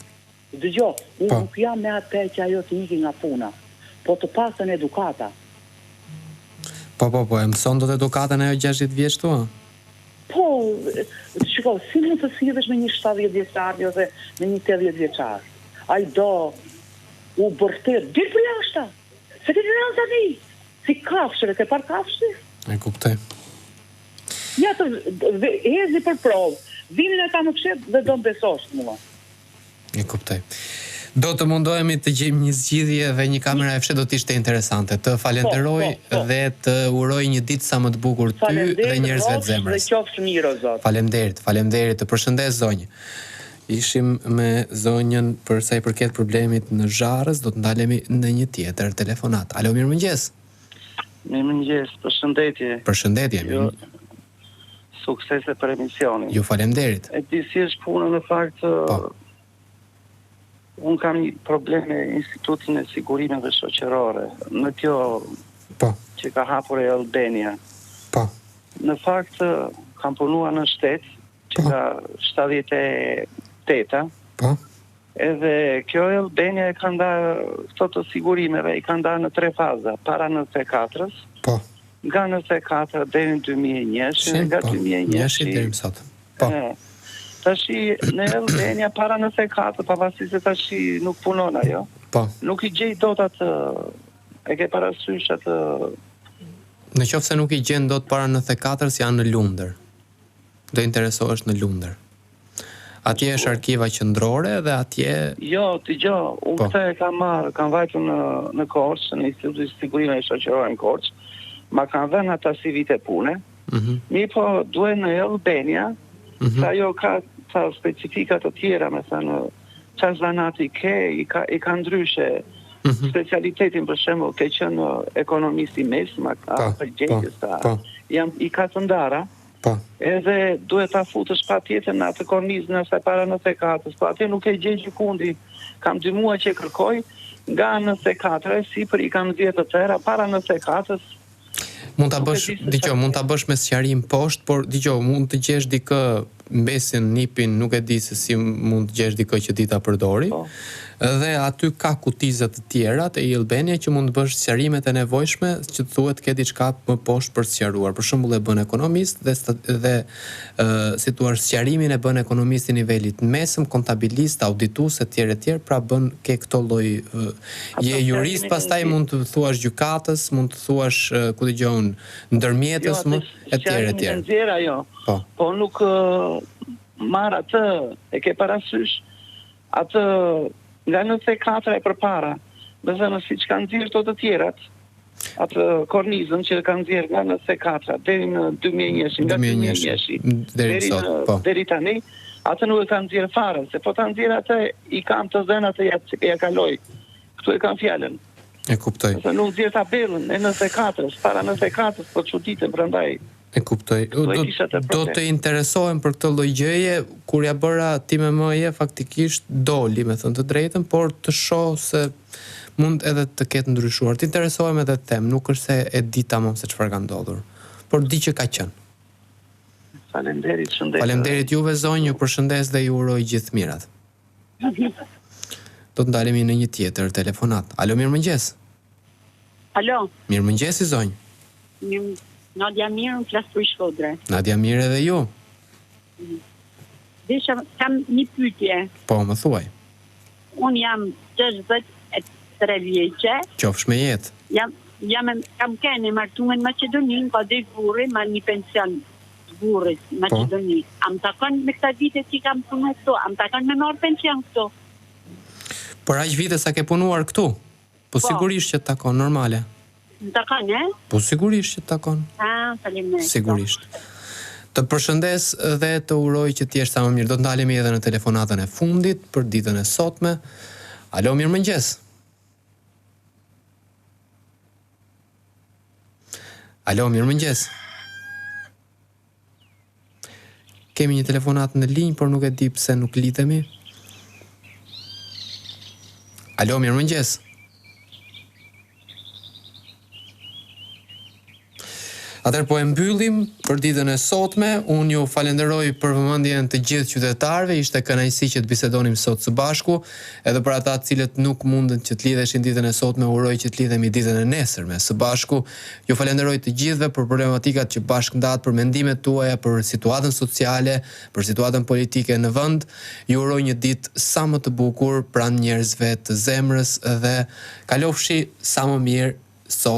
Dëgjo, unë Po. nuk jam me atë që ajo të iki nga puna, po të paktën edukata. Po, po, po, e mëson dot edukatën ajo 60 vjeç thua? Po, shiko, si mund të sillesh me një 70 vjeçar ose me një 80 vjeçar? Ai do u bërtet, dil për jashta. Se ti rënë tani. Si kafshëve, ke parë kafshë? E kuptoj. Ja të dhe, hezi për provë. Vinin ata më fshet dhe do më besosh mua. E kuptoj. Do të mundohemi të gjejmë një zgjidhje dhe një kamera e fshehtë do të ishte interesante. Të falenderoj Po, po, po. dhe të uroj një ditë sa më të bukur ty dhe Faleminderit, njerëzve të rrofsh Dhe zemrës. qofsh mirë o Zot. Faleminderit, faleminderit. Të përshëndes zonjë. Ishim me zonjën për sa i përket problemit në Zharrës, do të ndalemi në një tjetër telefonat. Alo, mirëmëngjes. Mirëmëngjes, përshëndetje. Përshëndetje. Jo, suksese për emisionin. Ju faleminderit. E di si është puna në fakt, po. unë kam një problem me Institutin e Sigurimeve Shoqërore, në kjo po. që ka hapur e Albania. Po. Në fakt, kam punuar në shtet, që Po. nga 78-a. Po. Edhe kjo e Albania e ka ndarë këto të sigurimeve i ka ndarë në tre faza, para 94-s, Po. nga 94 deri në 2001, nga po. 2001 Njëshi deri më sot. Po. E, Tashi në Albania para 94, pavarësisht se tashi nuk punon ajo. Po. Nuk i gjej dot atë e ke parasysh atë Në qoftë se nuk i gjen dot para 94-s janë në Lundër. Do interesohesh në Lundër. Atje është arkiva qendrore dhe atje Jo, dëgjo, unë Po. këtë e kam marrë, kam vajtur në në Korçë, në Institutin e Sigurimeve Shoqërore në Korçë. Ma kanë dhënë ata si vite pune. Mhm. Mirë po duhet në Albania, mm -hmm. sa ajo ka ca specifika të tjera, me thënë, qa zanati ke, i ka, i ka ndryshe. Mm -hmm. Specialitetin, për shembull, ke qenë ekonomist i mesëm, a Po, përgjegjës, a, po. jam, i ka të ndara, Po. edhe duhet ta futësh patjetër në atë kornizën asaj para 94-s, po atje nuk e gjej gjëkundi. Kam dy muaj që e kërkoj, nga 94 e sipër i kam nxjerrë të tëra, para 94-s Mund ta Nuk e bësh, di se dëgjoj, mund ta bësh me sqarim poshtë, por dëgjoj, mund të gjesh dikë mbesin, nipin, nuk e di se si mund të gjesh dikë që di ta përdori. Po. Dhe aty ka kutiza të tjera te e-Albania që mund të bësh sqarimet e nevojshme që të thuhet ke diçka më poshtë për të sqaruar. Për shembull e bën ekonomist dhe sta- dhe ë si thua sqarimin e bën ekonomist i nivelit të mesëm, kontabilist, auditues etj etj, pra bën ke këto lloj ë, je jurist, sqarimin e pastaj di. mund të thuash gjykatës, mund të thuash ë, ku dëgjon ndërmjetës, Jo, mund atë etj sqarimin etj. e nxjerr ajo. Po. Po nuk ë, marr atë, e ke parasysh atë nga 94 e përpara. Do të thënë siç kanë nxjerrë këto të tjerat, atë kornizën që kanë nxjerrë nga 94 deri në 2001, nga 2001 2001 deri sot, në- po. deri tani, atë nuk e kanë nxjerrë fare, se po ta nxjerr atë i kam të dhënat e ja, ja kaloj. Këtu e kam fjalën. E kuptoj. Se nuk nxjerr tabelën e 94-s, para 94-s, po çuditem prandaj. E kuptoj. Këtu e Do, kisha të do problem. të interesohem për këtë lloj gjëje, kur ja bëra time mëje faktikisht doli, me thënë të drejtën, por të shoh se mund edhe të ketë ndryshuar. Të interesohem edhe të them, nuk është se e di tamam se çfarë ka ndodhur, por di që ka qenë. Faleminderit, shëndet. Faleminderit juve zonjë, ju përshëndes dhe ju uroj gjithë mirat. Do të ndalemi në një tjetër telefonat. Alo, mirëmëngjes. Alo, Mirëmëngjesi zonjë. mirë, Nadia Mirë, unë flas për Shkodre. Nadia mirë edhe ju. Desha, kam një pyetje. Po, më thuaj. Unë jam 63 vjeçe, Qofsh me jetë. jam jam e- kam qenë e martuar në Maqedoni, më ka dek burri, ma një pension të burrit në Maqedoni. A më takon me këta vite që kam punuar këtu, a më takon me marr pension këtu? Për aq vite sa ke punuar këtu? Po, Po. sigurisht që të takon normale. Më takon, e? Po sigurisht që të takon. Ah, faleminderit. Sigurisht. Të përshëndes dhe të uroj që të jesh sa më mirë. Do të ndalemi edhe në telefonatën e fundit për ditën e sotme. Alo, mirëmëngjes. Alo, mirëmëngjes. Kemi një telefonatë në linjë, por nuk e di pse nuk lidhemi. Alo, mirëmëngjes. Atëherë po e mbyllim për ditën e sotme. Unë ju falenderoj për vëmendjen të gjithë qytetarëve. Ishte kënaqësi që të bisedonim sot së bashku. Edhe për ata të cilët nuk mundën që të lidheshin ditën e sotme, uroj që të lidhemi ditën e nesërme së bashku. Ju falenderoj të gjithëve për problematikat që bashkëndatë, për mendimet tuaja, për situatën sociale, për situatën politike në vend. Ju uroj një ditë sa më të bukur pranë njerëzve të zemrës dhe kalofshi sa më mirë sot.